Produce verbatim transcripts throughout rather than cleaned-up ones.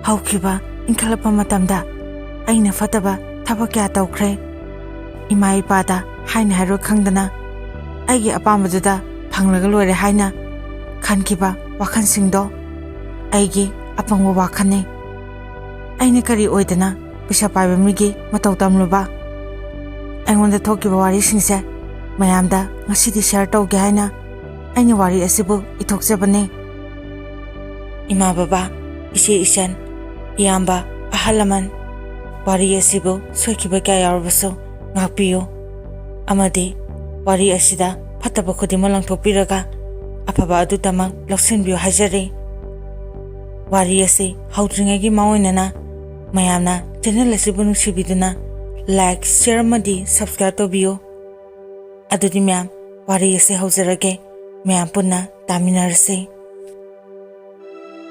ꯍꯧꯈꯤꯕ ꯏꯟꯈꯠꯂꯛꯄ ꯃꯇꯝꯗ ꯑꯩꯅ ꯐꯠꯇꯕ ꯊꯕꯛ ꯀꯌꯥ ꯇꯧꯈ꯭ꯔꯦ꯫ ꯏꯃꯥ ꯏꯄꯥꯗ ꯍꯥꯏꯅ ꯍꯥꯏꯔꯣꯏ ꯈꯪꯗꯅ ꯑꯩꯒꯤ ꯑꯄꯥꯝꯕꯗꯨꯗ ꯐꯪꯂꯒ ꯂꯣꯏꯔꯦ ꯍꯥꯏꯅ ꯈꯟꯈꯤꯕ ꯋꯥꯈꯜꯁꯤꯡꯗꯣ ꯑꯩꯒꯤ ꯑꯄꯪꯕ ꯋꯥꯈꯜꯅꯤ꯫ ꯑꯩꯅ ꯀꯔꯤ ꯑꯣꯏꯗꯅ ꯄꯩꯁꯥ ꯄꯥꯏꯕ ꯃꯤꯒꯤ ꯃꯇꯧ ꯇꯝꯂꯨꯕ? ꯑꯩꯉꯣꯟꯗ ꯊꯣꯛꯈꯤꯕ ꯋꯥꯔꯤꯁꯤꯡꯁꯦ ꯃꯌꯥꯝꯗ ꯉꯁꯤꯗꯤ ꯁꯤꯌꯔ ꯇꯧꯒꯦ ꯍꯥꯏꯅ ꯑꯩꯅ ꯋꯥꯔꯤ ꯑꯁꯤꯕꯨ ꯏꯊꯣꯛꯆꯕꯅꯤ꯫ ꯏꯃꯥ ꯕꯕꯥ, ꯏꯆꯦ ꯏꯆꯟ, ꯏꯌꯥꯝꯕ, ꯑꯍꯜ ꯂꯃꯟ, ꯋꯥꯔꯤ ꯑꯁꯤꯕꯨ ꯁꯣꯏꯈꯤꯕ ꯀꯌꯥ ꯌꯥꯎꯔꯕꯁꯨ ꯉꯥꯛꯄꯤꯌꯨ꯫ ꯑꯃꯗꯤ ꯋꯥꯔꯤ ꯑꯁꯤꯗ ꯐꯠꯇꯕ ꯈꯨꯗꯤꯡꯃꯛ ꯂꯪꯊꯣꯛꯄꯤꯔꯒ ꯑꯐꯕ ꯑꯗꯨꯇꯃꯛ ꯂꯧꯁꯤꯟꯕꯤꯌꯨ ꯍꯥꯏꯖꯔꯤ꯫ ꯋꯥꯔꯤ ꯑꯁꯤ ꯍꯧꯗ꯭ꯔꯤꯉꯩꯒꯤ ꯃꯥꯡꯑꯣꯏꯅꯅ ꯃꯌꯥꯝꯅ ꯆꯦꯅꯦꯜ ꯑꯁꯤꯕꯨ ꯅꯨꯡꯁꯤꯕꯤꯗꯨꯅ ꯂꯥꯏꯛ, ꯁꯤꯌꯔ ꯑꯃꯗꯤ ꯁꯕꯁꯀ꯭ꯔꯥꯏꯕ ꯇꯧꯕꯤꯌꯨ꯫ ꯑꯗꯨꯗꯤ ꯃꯌꯥꯝ, ꯋꯥꯔꯤ ꯑꯁꯤ ꯍꯧꯖꯔꯒꯦ꯫ ꯃꯌꯥꯝ ꯄꯨꯟꯅ ꯇꯥꯃꯤꯟꯅꯔꯁꯤ꯫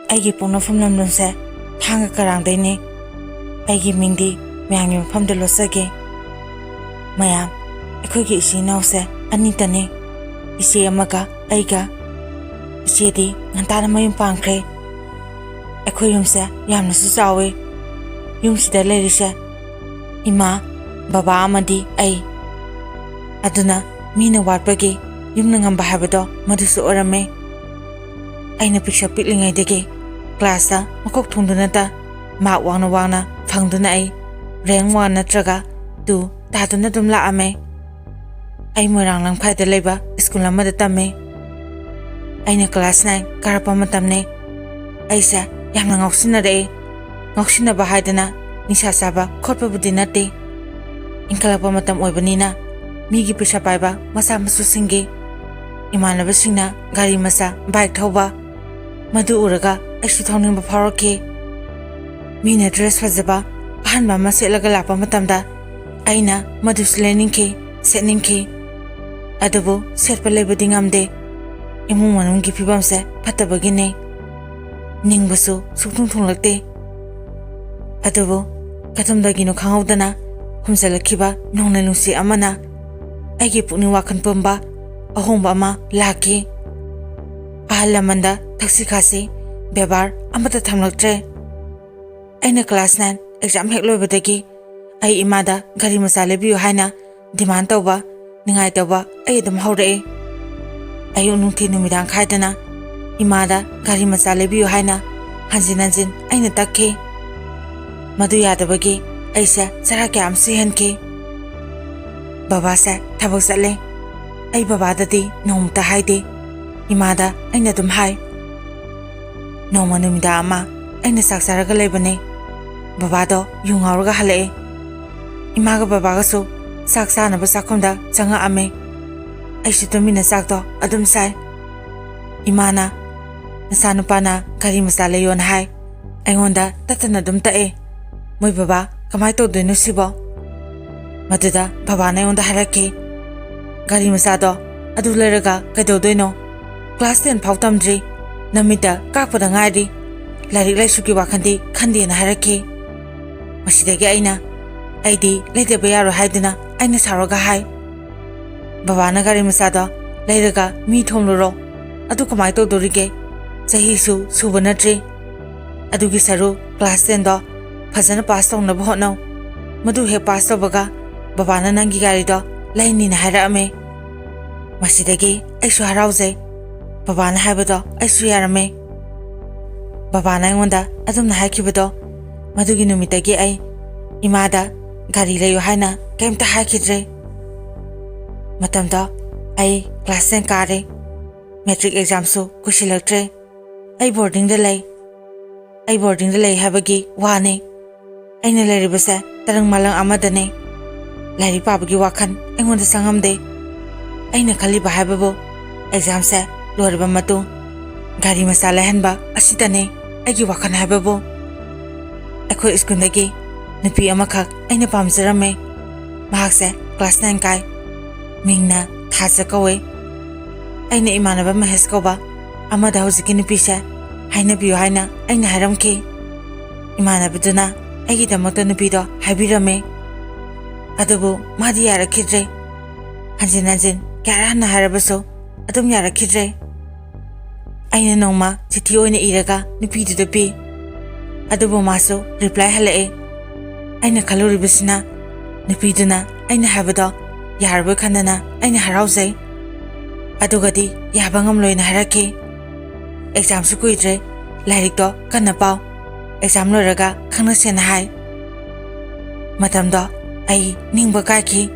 ꯑꯩꯒꯤ ꯄꯣꯛꯅꯐꯝ ꯂꯝꯗꯝꯁꯦ ꯊꯥꯡꯒ ꯀꯔꯥꯡꯗꯩꯅꯦ꯫ ꯑꯩꯒꯤ ꯃꯤꯡꯗꯤ ꯃꯌꯥꯝꯒꯤ ꯃꯐꯝꯗ ꯂꯣꯠꯆꯒꯦ꯫ ꯃꯌꯥꯝ, ꯑꯩꯈꯣꯏꯒꯤ ꯏꯆꯤꯟ ꯏꯅꯥꯎꯁꯦ ꯑꯅꯤꯇꯅꯦ꯫ ꯏꯆꯦ ꯑꯃꯒ ꯑꯩꯒ꯫ ꯏꯆꯦꯗꯤ ꯉꯟꯇꯥꯅ ꯃꯌꯨꯝ ꯄꯥꯟꯈ꯭ꯔꯦ꯫ ꯑꯩꯈꯣꯏ ꯌꯨꯝꯁꯦ ꯌꯥꯝꯅꯁꯨ ꯆꯥꯎꯋꯦ꯫ ꯌꯨꯝꯁꯤꯗ ꯂꯩꯔꯤꯁꯦ ꯏꯃꯥ, ꯕꯕꯥ ꯑꯃꯗꯤ ꯑꯩ꯫ ꯑꯗꯨꯅ ꯃꯤꯅ ꯋꯥꯠꯄꯒꯤ ꯌꯨꯝꯅ ꯉꯝꯕ ꯍꯥꯏꯕꯗꯣ ꯃꯗꯨꯁꯨ ꯑꯣꯏꯔꯝꯃꯦ꯫ ꯑꯩꯅ ꯄꯤꯛꯁꯛ ꯄꯤꯛꯂꯤꯉꯩꯗꯒꯤ ꯀ꯭ꯂꯥꯁꯇ ꯃꯀꯣꯛ ꯊꯣꯡꯗꯨꯅꯇ ꯃꯥꯔꯛ ꯋꯥꯡꯅ ꯋꯥꯡꯅ ꯐꯪꯗꯨꯅ ꯑꯩ ꯔꯦꯡ ꯋꯥꯟ ꯅꯠꯇ꯭ꯔꯒ ꯇꯨ ꯇꯥꯗꯨꯅ ꯑꯗꯨꯝ ꯂꯥꯛꯑꯝꯃꯦ꯫ ꯑꯩ ꯃꯣꯏꯔꯥꯡ ꯂꯝꯈꯥꯏꯗ ꯂꯩꯕ ꯁ꯭ꯀꯨꯜ ꯑꯃꯗ ꯇꯝꯃꯤ꯫ ꯑꯩꯅ ꯀ꯭ꯂꯥꯁ ꯅꯥꯏꯟ ꯀꯥꯔꯛꯄ ꯃꯇꯝꯅꯤ꯫ ꯑꯩꯁꯦ ꯌꯥꯝꯅ ꯉꯥꯎꯁꯤꯟꯅꯔꯛꯏ꯫ ꯉꯥꯎꯁꯤꯟꯅꯕ ꯍꯥꯏꯗꯅ ꯅꯤꯁꯥ ꯆꯥꯕ ꯈꯣꯠꯄꯕꯨꯗꯤ ꯅꯠꯇꯦ꯫ ꯏꯟꯈꯠꯂꯛꯄ ꯃꯇꯝ ꯑꯣꯏꯕꯅꯤꯅ ꯃꯤꯒꯤ ꯄꯩꯁꯥ ꯄꯥꯏꯕ ꯃꯆꯥ ꯃꯁꯨꯁꯤꯡꯒꯤ, ꯏꯃꯥꯟꯅꯕꯁꯤꯡꯅ ꯒꯥꯔꯤ ꯃꯆꯥ, ꯕꯥꯏꯛ ꯊꯧꯕ, ꯃꯗꯨ ꯎꯔꯒ ꯑꯩꯁꯨ ꯊꯧꯅꯤꯡꯕ ꯐꯥꯎꯔꯛꯈꯤ꯫ ꯃꯤꯅ ꯗ꯭ꯔꯦꯁ ꯐꯖꯕ ꯑꯍꯟꯕ ꯑꯃ ꯁꯦꯠꯂꯒ ꯂꯥꯛꯄ ꯃꯇꯝꯗ ꯑꯩꯅ ꯃꯗꯨꯁꯨ ꯂꯩꯅꯤꯡꯈꯤ, ꯁꯦꯠꯅꯤꯡꯈꯤ꯫ ꯑꯗꯨꯕꯨ ꯁꯦꯠꯄ ꯂꯩꯕꯗꯤ ꯉꯝꯗꯦ꯫ ꯏꯃꯨꯡ ꯃꯅꯨꯡꯒꯤ ꯐꯤꯕꯝꯁꯦ ꯐꯠꯇꯕꯒꯤꯅꯦ꯫ ꯅꯤꯡꯕꯁꯨ ꯁꯨꯛꯊꯨꯡ ꯊꯨꯡꯂꯛꯇꯦ꯫ ꯑꯗꯨꯕꯨ ꯀꯗꯣꯝꯗꯒꯤꯅꯣ ꯈꯪꯍꯧꯗꯅ ꯍꯨꯝꯖꯤꯜꯂꯛꯈꯤꯕ ꯅꯣꯡꯂꯩ ꯅꯨꯡꯁꯤꯠ ꯑꯃꯅ ꯑꯩꯒꯤ ꯄꯨꯛꯅꯤꯡ ꯋꯥꯈꯜ ꯄꯨꯝꯕ ꯑꯍꯣꯡꯕ ꯑꯃ ꯂꯥꯛꯈꯤ꯫ ꯑꯍꯜ ꯂꯃꯟꯗ ꯊꯛꯁꯤ ꯈꯥꯁꯤ ꯕꯦꯕꯥꯔ ꯑꯃꯠꯇ ꯊꯝꯂꯛꯇ꯭ꯔꯦ꯫ ꯑꯩꯅ class nine exam ꯍꯦꯛ ꯂꯣꯏꯕꯗꯒꯤ ꯑꯩ ꯏꯃꯥꯗ ꯒꯥꯔꯤ ꯃꯆꯥ ꯂꯩꯕꯤꯌꯨ ꯍꯥꯏꯅ demand ꯇꯧꯕ, ꯅꯤꯡꯉꯥꯏ ꯇꯧꯕ ꯑꯩ ꯑꯗꯨꯝ ꯍꯧꯔꯛꯑꯦ꯫ ꯑꯌꯨꯛ ꯅꯨꯡꯊꯤꯜ ꯅꯨꯃꯤꯗꯥꯡ ꯈꯥꯏꯗꯅ ꯏꯃꯥꯗ ꯒꯥꯔꯤ ꯃꯆꯥ ꯂꯩꯕꯤꯌꯨ ꯍꯥꯏꯅ ꯍꯟꯖꯤꯟ ꯍꯟꯖꯤꯟ ꯑꯩꯅ ꯇꯛꯈꯤ꯫ ꯃꯗꯨ ꯌꯥꯗꯕꯒꯤ ꯑꯩꯁꯦ ꯆꯔꯥ ꯀꯌꯥ ꯑꯃ ꯁꯤꯍꯟꯈꯤ꯫ ꯕꯕꯥꯁꯦ ꯊꯕꯛ ꯆꯠꯂꯦ꯫ ꯑꯩ ꯕꯕꯥꯗꯗꯤ ꯅꯣꯡꯃꯇ ꯍꯥꯏꯗꯦ꯫ ꯏꯃꯥꯗ ꯑꯩꯅ ꯑꯗꯨꯝ ꯍꯥꯏ꯫ ꯅꯣꯡꯃ ꯅꯨꯃꯤꯗꯥꯡ ꯑꯃ ꯑꯩꯅ ꯆꯥꯛ ꯆꯥꯔꯒ ꯂꯩꯕꯅꯦ꯫ ꯕꯕꯥꯗꯣ ꯌꯨ ꯉꯥꯎꯔꯒ ꯍꯜꯂꯛꯑꯦ꯫ ꯏꯃꯥꯒ ꯕꯕꯥꯒꯁꯨ ꯆꯥꯛ ꯆꯥꯅꯕ ꯆꯥꯛꯈꯨꯝꯗ ꯆꯪꯉꯛꯑꯝꯃꯦ꯫ ꯑꯩꯁꯨ ꯇꯨꯃꯤꯟꯅ ꯆꯥꯛꯇꯣ ꯑꯗꯨꯝ ꯆꯥꯏ꯫ ꯏꯃꯥꯅ, "ꯅꯆꯥꯅꯨꯄꯥꯅ ꯒꯥꯔꯤ ꯃꯆꯥ ꯂꯩꯌꯣꯅ ꯍꯥꯏ, ꯑꯩꯉꯣꯟꯗ ꯇꯠꯇꯅ ꯑꯗꯨꯝ ꯇꯛꯑꯦ꯫ ꯃꯣꯏ ꯕꯕꯥ ꯀꯃꯥꯏ ꯇꯧꯗꯣꯏꯅꯣ ꯁꯤꯕꯣ?" ꯃꯗꯨꯗ ꯕꯕꯥꯅ ꯑꯩꯉꯣꯟꯗ ꯍꯥꯏꯔꯛꯈꯤ, "ꯒꯥꯔꯤ ꯃꯆꯥꯗꯣ ꯑꯗꯨ ꯂꯩꯔꯒ ꯀꯩꯗꯧꯗꯣꯏꯅꯣ? Class ten ꯐꯥꯎ ꯇꯝꯗ꯭ꯔꯤ, ꯅꯃꯤꯠꯇ ꯀꯥꯞꯄꯗ ꯉꯥꯏꯔꯤ, ꯂꯥꯏꯔꯤꯛ ꯂꯥꯏꯁꯨꯒꯤ ꯋꯥꯈꯜꯗꯤ ꯈꯟꯗꯦꯅ" ꯍꯥꯏꯔꯛꯈꯤ꯫ ꯃꯁꯤꯗꯒꯤ ꯑꯩꯅ, "ꯑꯩꯗꯤ ꯂꯩꯗꯕ ꯌꯥꯔꯣꯏ" ꯍꯥꯏꯗꯨꯅ ꯑꯩꯅ ꯁꯥꯎꯔꯒ ꯍꯥꯏ, "ꯕꯕꯥꯅ ꯒꯥꯔꯤ ꯃꯆꯥꯗꯣ ꯂꯩꯔꯒ ꯃꯤ ꯊꯣꯝꯂꯨꯔꯣ, ꯑꯗꯨ ꯀꯃꯥꯏ ꯇꯧꯗꯣꯔꯤꯒꯦ? ꯆꯍꯤꯁꯨ ꯁꯨꯕ ꯅꯠꯇ꯭ꯔꯤ꯫ ꯑꯗꯨꯒꯤ ꯁꯔꯨꯛ class ten ꯗꯣ ꯐꯖꯅ pass ꯇꯧꯅꯕ ꯍꯣꯠꯅꯧ꯫ ꯃꯗꯨ ꯍꯦꯛ pass ꯇꯧꯕꯒ ꯕꯕꯥꯅ ꯅꯪꯒꯤ ꯒꯥꯔꯤꯗꯣ ꯂꯩꯅꯤꯅ" ꯍꯥꯏꯔꯛꯑꯝꯃꯦ꯫ ꯃꯁꯤꯗꯒꯤ ꯑꯩꯁꯨ ꯍꯔꯥꯎꯖꯩ꯫ ꯕꯕꯥꯅ ꯍꯥꯏꯕꯗꯣ ꯑꯩꯁꯨ ꯌꯥꯔꯝꯃꯦ꯫ ꯕꯕꯥꯅ ꯑꯩꯉꯣꯟꯗ ꯑꯗꯨꯝꯅ ꯍꯥꯏꯈꯤꯕꯗꯣ, ꯃꯗꯨꯒꯤ ꯅꯨꯃꯤꯠꯇꯒꯤ ꯑꯩ ꯏꯃꯥꯗ ꯒꯥꯔꯤ ꯂꯩꯌꯨ ꯍꯥꯏꯅ ꯀꯩꯝꯇ ꯍꯥꯏꯈꯤꯗ꯭ꯔꯦ꯫ ꯃꯇꯝꯗꯣ ꯑꯩ class ten ꯀꯥꯔꯦ꯫ Matric exam ꯁꯨ ꯀꯨꯏꯁꯤꯜꯂꯛꯇ꯭ꯔꯦ꯫ ꯑꯩ boarding ꯗ ꯂꯩ꯫ ꯑꯩ boarding ꯗ ꯂꯩ ꯍꯥꯏꯕꯒꯤ ꯋꯥꯅꯤ꯫ ꯑꯩꯅ ꯂꯩꯔꯤꯕꯁꯦ ꯇꯔꯪ ꯃꯂꯪ ꯑꯃꯗꯅꯦ꯫ ꯂꯥꯏꯔꯤꯛ ꯄꯥꯕꯒꯤ ꯋꯥꯈꯜ ꯑꯩꯉꯣꯟꯗ ꯆꯪꯉꯝꯗꯦ꯫ ꯑꯩꯅ ꯈꯜꯂꯤꯕ ꯍꯥꯏꯕꯕꯨ exam ꯁꯦ ꯂꯣꯏꯔꯕ ꯃꯇꯨꯡ ꯒꯥꯔꯤ ꯃꯆꯥ ꯂꯩꯍꯟꯕ ꯑꯁꯤꯗꯅꯦ ꯑꯩꯒꯤ ꯋꯥꯈꯜ ꯍꯥꯏꯕꯕꯨ꯫ ꯑꯩꯈꯣꯏ school ꯗꯒꯤ ꯅꯨꯄꯤ ꯑꯃꯈꯛ ꯑꯩꯅ ꯄꯥꯝꯖꯔꯝꯃꯦ꯫ ꯃꯍꯥꯛꯁꯦ class nine ꯀꯥꯏ꯫ ꯃꯤꯡꯅ ꯊꯥꯖ ꯀꯧꯋꯦ꯫ ꯑꯩꯅ ꯏꯃꯥꯟꯅꯕ ꯃꯍꯦꯁ ꯀꯧꯕ ꯑꯃꯗ ꯍꯧꯖꯤꯛꯀꯤ ꯅꯨꯄꯤꯁꯦ ꯍꯥꯏꯅꯕꯤꯌꯨ ꯍꯥꯏꯅ ꯑꯩꯅ ꯍꯥꯏꯔꯝꯈꯤ꯫ ꯏꯃꯥꯟꯅꯕꯗꯨꯅ ꯑꯩꯒꯤꯗꯃꯛꯇ ꯅꯨꯄꯤꯗꯣ ꯍꯥꯏꯕꯤꯔꯝꯃꯦ꯫ ꯑꯗꯨꯕꯨ ꯃꯥꯗꯤ ꯌꯥꯔꯛꯈꯤꯗ꯭ꯔꯦ꯫ ꯍꯟꯖꯤꯟ ꯍꯟꯖꯤꯟ ꯀꯌꯥꯔꯛ ꯍꯟꯅ ꯍꯥꯏꯔꯕꯁꯨ ꯑꯗꯨꯝ ꯌꯥꯔꯛꯈꯤꯗ꯭ꯔꯦ꯫ ꯑꯩꯅ ꯅꯣꯡꯃ ꯆꯤꯊꯤ ꯑꯣꯏꯅ ꯏꯔꯒ ꯅꯨꯄꯤꯗꯨꯗ ꯄꯤ꯫ ꯑꯗꯨꯕꯨ ꯃꯥꯁꯨ ꯔꯤꯄ꯭ꯂꯥꯏ ꯍꯜꯂꯛꯑꯦ꯫ ꯑꯩꯅ ꯈꯜꯂꯨꯔꯤꯕꯁꯤꯅ ꯅꯨꯄꯤꯗꯨꯅ ꯑꯩꯅ ꯍꯥꯏꯕꯗꯣ ꯌꯥꯔꯕꯣꯏ ꯈꯟꯗꯅ ꯑꯩꯅ ꯍꯔꯥꯎꯖꯩ꯫ ꯑꯗꯨꯒꯗꯤ ꯌꯥꯕ ꯉꯝꯂꯣꯏꯅ ꯍꯥꯏꯔꯛꯈꯤ꯫ "ꯑꯦꯛꯖꯥꯝꯁꯨ ꯀꯨꯏꯗ꯭ꯔꯦ, ꯂꯥꯏꯔꯤꯛꯇꯣ ꯀꯟꯅ ꯄꯥꯎ, ꯑꯦꯛꯖꯥꯝ ꯂꯣꯏꯔꯒ ꯈꯪꯅꯁꯦꯅ" ꯍꯥꯏ꯫ ꯃꯇꯝꯗꯣ ꯑꯩ ꯅꯤꯡꯕ ꯀꯥꯏꯈꯤ꯫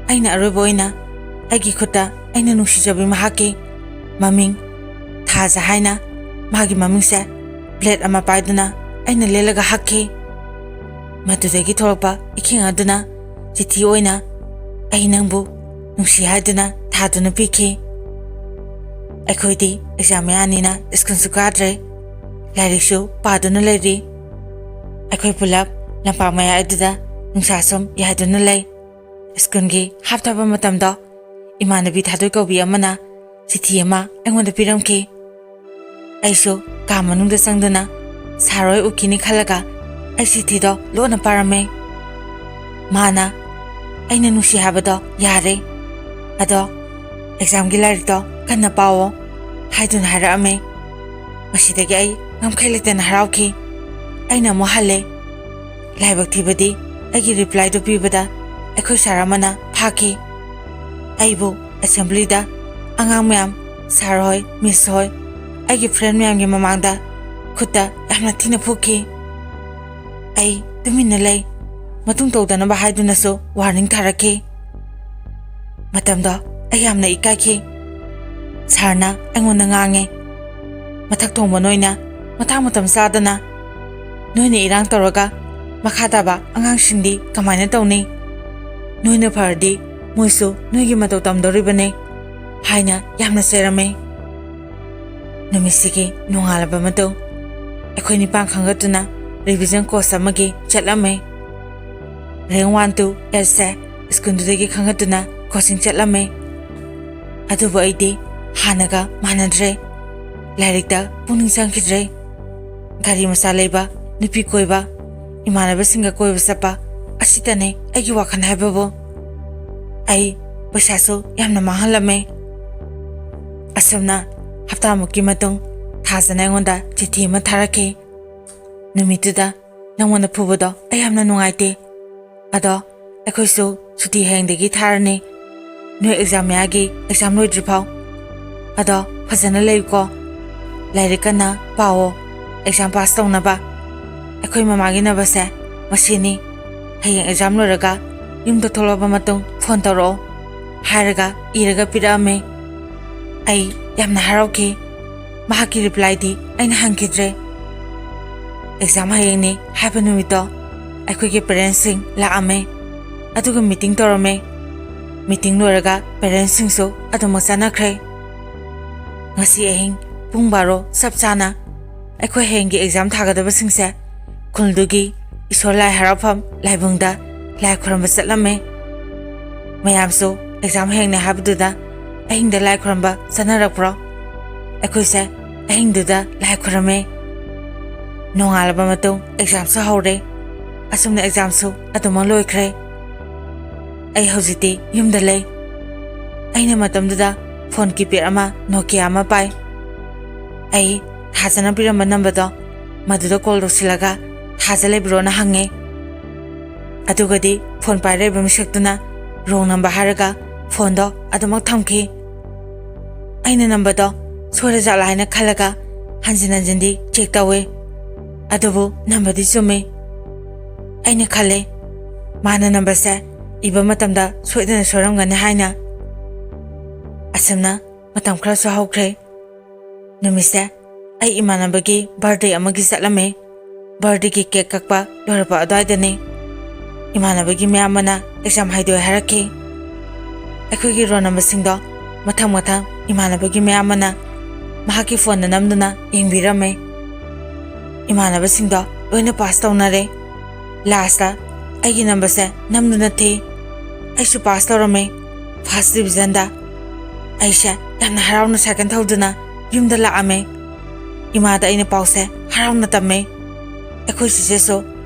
ꯑꯩꯅ ꯑꯔꯣꯏꯕ ꯑꯣꯏꯅ ꯑꯩꯒꯤ ꯈꯨꯠꯇ ꯑꯩꯅ ꯅꯨꯡꯁꯤꯖꯕꯤ ꯃꯍꯥꯛꯀꯤ ꯃꯃꯤꯡ ꯊꯥꯖ ꯍꯥꯏꯅ ꯃꯥꯒꯤ ꯃꯃꯤꯡꯁꯦ ꯕ꯭ꯂꯦꯗ ꯑꯃ ꯄꯥꯏꯗꯨꯅ ꯑꯩꯅ ꯂꯦꯜꯂꯒ ꯍꯛꯈꯤ꯫ ꯃꯗꯨꯗꯒꯤ ꯊꯣꯛꯂꯛꯄ ꯏꯈꯦꯡ ꯑꯗꯨꯅ ꯆꯤꯊꯤ ꯑꯣꯏꯅ "ꯑꯩ ꯅꯪꯕꯨ ꯅꯨꯡꯁꯤ" ꯍꯥꯏꯗꯨꯅ ꯊꯥꯗꯨꯅ ꯄꯤꯈꯤ꯫ ꯑꯩꯈꯣꯏꯗꯤ ꯑꯦꯛꯖꯥꯝ ꯃꯌꯥꯅꯤꯅ ꯁ꯭ꯀꯨꯜꯁꯨ ꯀꯥꯗ꯭ꯔꯦ, ꯂꯥꯏꯔꯤꯛꯁꯨ ꯄꯥꯗꯨꯅ ꯂꯩꯔꯤ꯫ ꯑꯩꯈꯣꯏ ꯄꯨꯂꯞ ꯂꯝꯄꯥꯛ ꯃꯌꯥꯏ ꯑꯗꯨꯗ ꯅꯨꯡꯁꯥ ꯁꯨꯝ ꯌꯥꯏꯗꯨꯅ ꯂꯩ꯫ ꯁ꯭ꯀꯨꯜꯒꯤ ꯍꯥꯞꯊꯕ ꯃꯇꯝꯗꯣ ꯏꯃꯥꯟꯅꯕꯤ ꯊꯥꯗꯣꯏ ꯀꯧꯕꯤ ꯑꯃꯅ ꯆꯤꯊꯤ ꯑꯃ ꯑꯩꯉꯣꯟꯗ ꯄꯤꯔꯝꯈꯤ꯫ ꯑꯩꯁꯨ ꯀꯥ ꯃꯅꯨꯡꯗ ꯆꯪꯗꯨꯅ ꯁꯥꯔ ꯍꯣꯏ ꯎꯈꯤꯅꯤ ꯈꯜꯂꯒ ꯑꯩ ꯆꯤꯊꯤꯗꯣ ꯂꯣꯟꯅ ꯄꯥꯔꯝꯃꯦ꯫ ꯃꯥꯅ "ꯑꯩꯅ ꯅꯨꯡꯁꯤ ꯍꯥꯏꯕꯗꯣ ꯌꯥꯔꯦ, ꯑꯗꯣ ꯑꯦꯛꯖꯥꯝꯒꯤ ꯂꯥꯏꯔꯤꯛꯇꯣ ꯀꯟꯅ ꯄꯥꯎꯑꯣ" ꯍꯥꯏꯗꯨꯅ ꯍꯥꯏꯔꯛꯑꯝꯃꯦ꯫ ꯃꯁꯤꯗꯒꯤ ꯑꯩ ꯉꯝꯈꯩ ꯂꯩꯇꯅ ꯍꯔꯥꯎꯈꯤ꯫ ꯑꯩꯅ ꯑꯃꯨꯛ ꯍꯜꯂꯦ꯫ ꯂꯥꯏꯕꯛ ꯊꯤꯕꯗꯤ ꯑꯩꯒꯤ ꯔꯤꯄ꯭ꯂꯥꯏꯗꯨ ꯄꯤꯕꯗ ꯑꯩꯈꯣꯏ ꯁꯥꯔ ꯑꯃꯅ ꯐꯥꯈꯤ꯫ ꯑꯩꯕꯨ ꯑꯦꯁꯦꯝꯕ꯭ꯂꯤꯗ ꯑꯉꯥꯡ ꯃꯌꯥꯝ, ꯁꯥꯔ ꯍꯣꯏ, ꯃꯤꯁ ꯍꯣꯏ, ꯑꯩꯒꯤ ꯐ꯭ꯔꯦꯟ ꯃꯌꯥꯝꯒꯤ ꯃꯃꯥꯡꯗ ꯈꯨꯠꯇ ꯌꯥꯝꯅ ꯊꯤꯅ ꯐꯨꯈꯤ꯫ ꯑꯩ ꯇꯨꯃꯤꯟꯅ ꯂꯩ꯫ ꯃꯇꯨꯡ ꯇꯧꯗꯅꯕ ꯍꯥꯏꯗꯨꯅꯁꯨ ꯋꯥꯔꯅꯤꯡ ꯊꯥꯔꯛꯈꯤ꯫ ꯃꯇꯝꯗꯣ ꯑꯩ ꯌꯥꯝꯅ ꯏꯀꯥꯏꯈꯤ꯫ ꯁꯥꯔꯅ ꯑꯩꯉꯣꯟꯗ ꯉꯥꯡꯉꯦ, "ꯃꯊꯛ ꯊꯣꯡꯕ ꯅꯣꯏꯅ ꯃꯇꯥꯡ ꯃꯇꯝ ꯆꯥꯗꯅ ꯅꯣꯏꯅ ꯏꯔꯥꯡ ꯇꯧꯔꯒ ꯃꯈꯥ ꯇꯥꯕ ꯑꯉꯥꯡꯁꯤꯡꯗꯤ ꯀꯃꯥꯏꯅ ꯇꯧꯅꯤ? ꯅꯣꯏꯅ ꯐꯔꯗꯤ ꯃꯣꯏꯁꯨ ꯅꯣꯏꯒꯤ ꯃꯇꯧ ꯇꯝꯗꯧꯔꯤꯕꯅꯦ" ꯍꯥꯏꯅ ꯌꯥꯝꯅ ꯆꯩꯔꯝꯃꯤ꯫ ꯅꯨꯃꯤꯠꯁꯤꯒꯤ ꯅꯣꯡꯉꯥꯜꯂꯕ ꯃꯇꯨꯡ ꯑꯩꯈꯣꯏ ꯅꯤꯄꯥꯟ ꯈꯟꯒꯠꯇꯨꯅ ꯔꯤꯚꯤꯖꯟ ꯀꯣꯔꯁ ꯑꯃꯒꯤ ꯆꯠꯂꯝꯃꯤ꯫ ꯔꯦꯡ ꯋꯥꯟ ꯇꯨ ꯑꯦꯠꯁꯦ ꯁ꯭ꯀꯨꯜꯗꯨꯗꯒꯤ ꯈꯟꯒꯠꯇꯨꯅ ꯀꯣꯆꯤꯡ ꯆꯠꯂꯝꯃꯤ꯫ ꯑꯗꯨꯕꯨ ꯑꯩꯗꯤ ꯍꯥꯟꯅꯒ ꯃꯥꯟꯅꯗ꯭ꯔꯦ꯫ ꯂꯥꯏꯔꯤꯛꯇ ꯄꯨꯛꯅꯤꯡ ꯆꯪꯈꯤꯗ꯭ꯔꯦ꯫ ꯒꯥꯔꯤ ꯃꯆꯥ ꯂꯩꯕ, ꯅꯨꯄꯤ ꯀꯣꯏꯕ, ꯏꯃꯥꯟꯅꯕꯁꯤꯡꯒ ꯀꯣꯏꯕ ꯆꯠꯄ, ꯑꯁꯤꯇꯅꯦ ꯑꯩꯒꯤ ꯋꯥꯈꯜ ꯍꯥꯏꯕꯕꯨ꯫ ꯑꯩ ꯄꯩꯁꯥꯁꯨ ꯌꯥꯝꯅ ꯃꯥꯡꯍꯜꯂꯝꯃꯦ꯫ ꯑꯁꯨꯝꯅ ꯍꯞꯇꯥꯃꯨꯛꯀꯤ ꯃꯇꯨꯡ ꯊꯥꯖꯅ ꯑꯩꯉꯣꯟꯗ ꯆꯤꯊꯤ ꯑꯃ ꯊꯥꯔꯛꯈꯤ꯫ ꯅꯨꯃꯤꯠꯇꯨꯗ ꯅꯪꯉꯣꯟꯗ ꯐꯨꯕꯗꯣ ꯑꯩ ꯌꯥꯝꯅ ꯅꯨꯡꯉꯥꯏꯇꯦ꯫ ꯑꯗꯣ ꯑꯩꯈꯣꯏꯁꯨ ꯁꯨꯇꯤ ꯍꯌꯦꯡꯗꯒꯤ ꯊꯥꯔꯅꯤ, ꯅꯣꯏ ꯑꯦꯛꯖꯥꯝ ꯃꯌꯥꯒꯤ ꯑꯦꯛꯖꯥꯝ ꯂꯣꯏꯗ꯭ꯔꯤꯐꯥꯎ꯫ ꯑꯗꯣ ꯐꯖꯅ ꯂꯩꯌꯨꯀꯣ, ꯂꯥꯏꯔꯤꯛ ꯀꯟꯅ ꯄꯥꯎꯑꯣ, ꯑꯦꯛꯖꯥꯝ ꯄꯥꯁ ꯇꯧꯅꯕ꯫ ꯑꯩꯈꯣꯏ ꯃꯃꯥꯒꯤ ꯅꯝꯕꯔꯁꯦ ꯃꯁꯤꯅꯤ, ꯍꯌꯦꯡ ꯑꯦꯛꯖꯥꯝ ꯂꯣꯏꯔꯒ ꯌꯨꯝꯗ ꯊꯣꯛꯂꯛꯑꯕ ꯃꯇꯨꯡ ꯐꯣꯟ ꯇꯧꯔꯛꯑꯣ" ꯍꯥꯏꯔꯒ ꯏꯔꯒ ꯄꯤꯔꯛꯑꯝꯃꯦ꯫ ꯑꯩ ꯌꯥꯝꯅ ꯍꯔꯥꯎꯈꯤ꯫ ꯃꯍꯥꯛꯀꯤ ꯔꯤꯄ꯭ꯂꯥꯏꯗꯤ ꯑꯩꯅ ꯍꯟꯈꯤꯗ꯭ꯔꯦ꯫ ꯑꯦꯛꯖꯥꯝ ꯍꯌꯦꯡꯅꯤ ꯍꯥꯏꯕ ꯅꯨꯃꯤꯠꯇꯣ ꯑꯩꯈꯣꯏꯒꯤ ꯄꯦꯔꯦꯟꯁꯁꯤꯡ ꯂꯥꯛꯑꯝꯃꯦ, ꯑꯗꯨꯒ ꯃꯤꯇꯤꯡ ꯇꯧꯔꯝꯃꯦ꯫ ꯃꯤꯇꯤꯡ ꯂꯣꯏꯔꯒ ꯄꯦꯔꯦꯟꯁꯁꯤꯡꯁꯨ ꯑꯗꯨꯃꯛ ꯆꯠꯅꯈ꯭ꯔꯦ꯫ ꯉꯁꯤ ꯑꯍꯤꯡ ꯄꯨꯡ ꯕꯥꯔꯣ ꯆꯞ ꯆꯥꯅ ꯑꯩꯈꯣꯏ ꯍꯌꯦꯡꯒꯤ ꯑꯦꯛꯖꯥꯝ ꯊꯥꯒꯗꯕꯁꯤꯡꯁꯦ ꯈꯨꯜꯗꯨꯒꯤ ꯏꯁꯣꯔ ꯂꯥꯏ ꯍꯔꯥꯎꯐꯝ ꯂꯥꯏꯕꯨꯡꯗ ꯂꯥꯏ ꯈꯨꯔꯨꯝꯕ ꯆꯠꯂꯝꯃꯦ꯫ ꯃꯌꯥꯝꯁꯨ ꯑꯦꯛꯖꯥꯝ ꯍꯌꯦꯡꯅꯦ ꯍꯥꯏꯕꯗꯨꯗ ꯑꯍꯤꯡꯗ ꯂꯥꯏ ꯈꯨꯔꯨꯝꯕ ꯆꯠꯅꯔꯛꯄ꯭ꯔꯣ? ꯑꯩꯈꯣꯏꯁꯦ ꯑꯍꯤꯡꯗꯨꯗ ꯂꯥꯏ ꯈꯨꯔꯨꯝꯃꯦ꯫ ꯅꯣꯡꯉꯥꯜꯂꯕ ꯃꯇꯨꯡ ꯑꯦꯛꯖꯥꯝꯁꯨ ꯍꯧꯔꯦ꯫ ꯑꯁꯨꯝꯅ ꯑꯦꯛꯖꯥꯝꯁꯨ ꯑꯗꯨꯃꯛ ꯂꯣꯏꯈ꯭ꯔꯦ꯫ ꯑꯩ ꯍꯧꯖꯤꯛꯇꯤ ꯌꯨꯝꯗ ꯂꯩ꯫ ꯑꯩꯅ ꯃꯇꯝꯗꯨꯗ ꯐꯣꯟ ꯀꯤꯄꯦꯗ ꯑꯃ ꯅꯣꯀꯤꯌꯥ ꯑꯃ ꯄꯥꯏ꯫ ꯑꯩ ꯊꯥꯖꯅ ꯄꯤꯔꯝꯕ ꯅꯝꯕꯔꯗꯣ ꯃꯗꯨꯗ ꯀꯣꯜ ꯇꯧꯁꯤꯜꯂꯒ "ꯊꯥꯖ ꯂꯩꯕ꯭ꯔꯣꯅ?" ꯍꯪꯉꯦ꯫ ꯑꯗꯨꯒꯗꯤ ꯐꯣꯟ ꯄꯥꯏꯔꯛꯏꯕ ꯃꯤꯁꯛꯇꯨꯅ ꯔꯣꯡ ꯅꯝꯕꯔ ꯍꯥꯏꯔꯒ ꯐꯣꯟꯗꯣ ꯑꯗꯨꯃꯛ ꯊꯝꯈꯤ꯫ ꯑꯩꯅ ꯅꯝꯕꯔꯗꯣ ꯁꯣꯏꯔꯖꯥꯠꯂꯥ ꯍꯥꯏꯅ ꯈꯜꯂꯒ ꯍꯟꯖꯤꯟ ꯍꯟꯖꯤꯟꯗꯤ ꯆꯦꯛ ꯇꯧꯋꯦ, ꯑꯗꯨꯕꯨ ꯅꯝꯕꯔꯗꯤ ꯆꯨꯝꯃꯤ꯫ ꯑꯩꯅ ꯈꯜꯂꯦ, ꯃꯥꯅ ꯅꯝꯕꯔꯁꯦ ꯏꯕ ꯃꯇꯝꯗ ꯁꯣꯏꯗꯅ ꯁꯣꯏꯔꯝꯒꯅꯤ ꯍꯥꯏꯅ꯫ ꯑꯁꯨꯝꯅ ꯃꯇꯝ ꯈꯔꯁꯨ ꯍꯧꯈ꯭ꯔꯦ꯫ ꯅꯨꯃꯤꯠꯁꯦ ꯑꯩ ꯏꯃꯥꯟꯅꯕꯒꯤ ꯕꯥꯔꯗꯦ ꯑꯃꯒꯤ ꯆꯠꯂꯝꯃꯦ꯫ ꯕꯥꯔꯗꯦꯒꯤ ꯀꯦꯛ ꯀꯛꯄ ꯂꯣꯏꯔꯛꯄ ꯑꯗꯨꯋꯥꯏꯗꯅꯤ꯫ ꯏꯃꯥꯟꯅꯕꯒꯤ ꯃꯌꯥꯝꯕꯅ ꯑꯦꯛꯖꯥꯝ ꯍꯥꯏꯗꯣꯛꯑꯦ ꯍꯥꯏꯔꯛꯈꯤ꯫ ꯑꯩꯈꯣꯏꯒꯤ ꯔꯣꯜ ꯅꯝꯕꯔꯁꯤꯡꯗꯣ ꯃꯊꯪ ꯃꯊꯪ ꯏꯃꯥꯟꯅꯕꯒꯤ ꯃꯌꯥꯝꯕꯅ ꯃꯍꯥꯛꯀꯤ ꯐꯣꯟꯗ ꯅꯝꯗꯨꯅ ꯌꯦꯡꯕꯤꯔꯝꯃꯦ꯫ ꯏꯃꯥꯟꯅꯕꯁꯤꯡꯗꯣ ꯂꯣꯏꯅ ꯄꯥꯁ ꯇꯧꯅꯔꯦ꯫ ꯂꯥꯁꯇ ꯑꯩꯒꯤ ꯅꯝꯕꯔꯁꯦ ꯅꯝꯗꯨꯅ ꯊꯤ꯫ ꯑꯩꯁꯨ ꯄꯥꯁ ꯇꯧꯔꯝꯃꯦ, ꯐꯥꯔꯁ ꯗꯤꯕꯤꯖꯟꯗ꯫ ꯑꯩꯁꯦ ꯌꯥꯝꯅ ꯍꯔꯥꯎꯅ ꯁꯥꯏꯀꯜ ꯊꯧꯗꯨꯅ ꯌꯨꯝꯗ ꯂꯥꯛꯑꯝꯃꯦ꯫ ꯏꯃꯥꯗ ꯑꯩꯅ ꯄꯥꯎꯁꯦ ꯍꯔꯥꯎꯅ ꯇꯝꯃꯦ꯫ ꯑꯩꯈꯣꯏ ꯆꯦꯆꯦꯁꯨ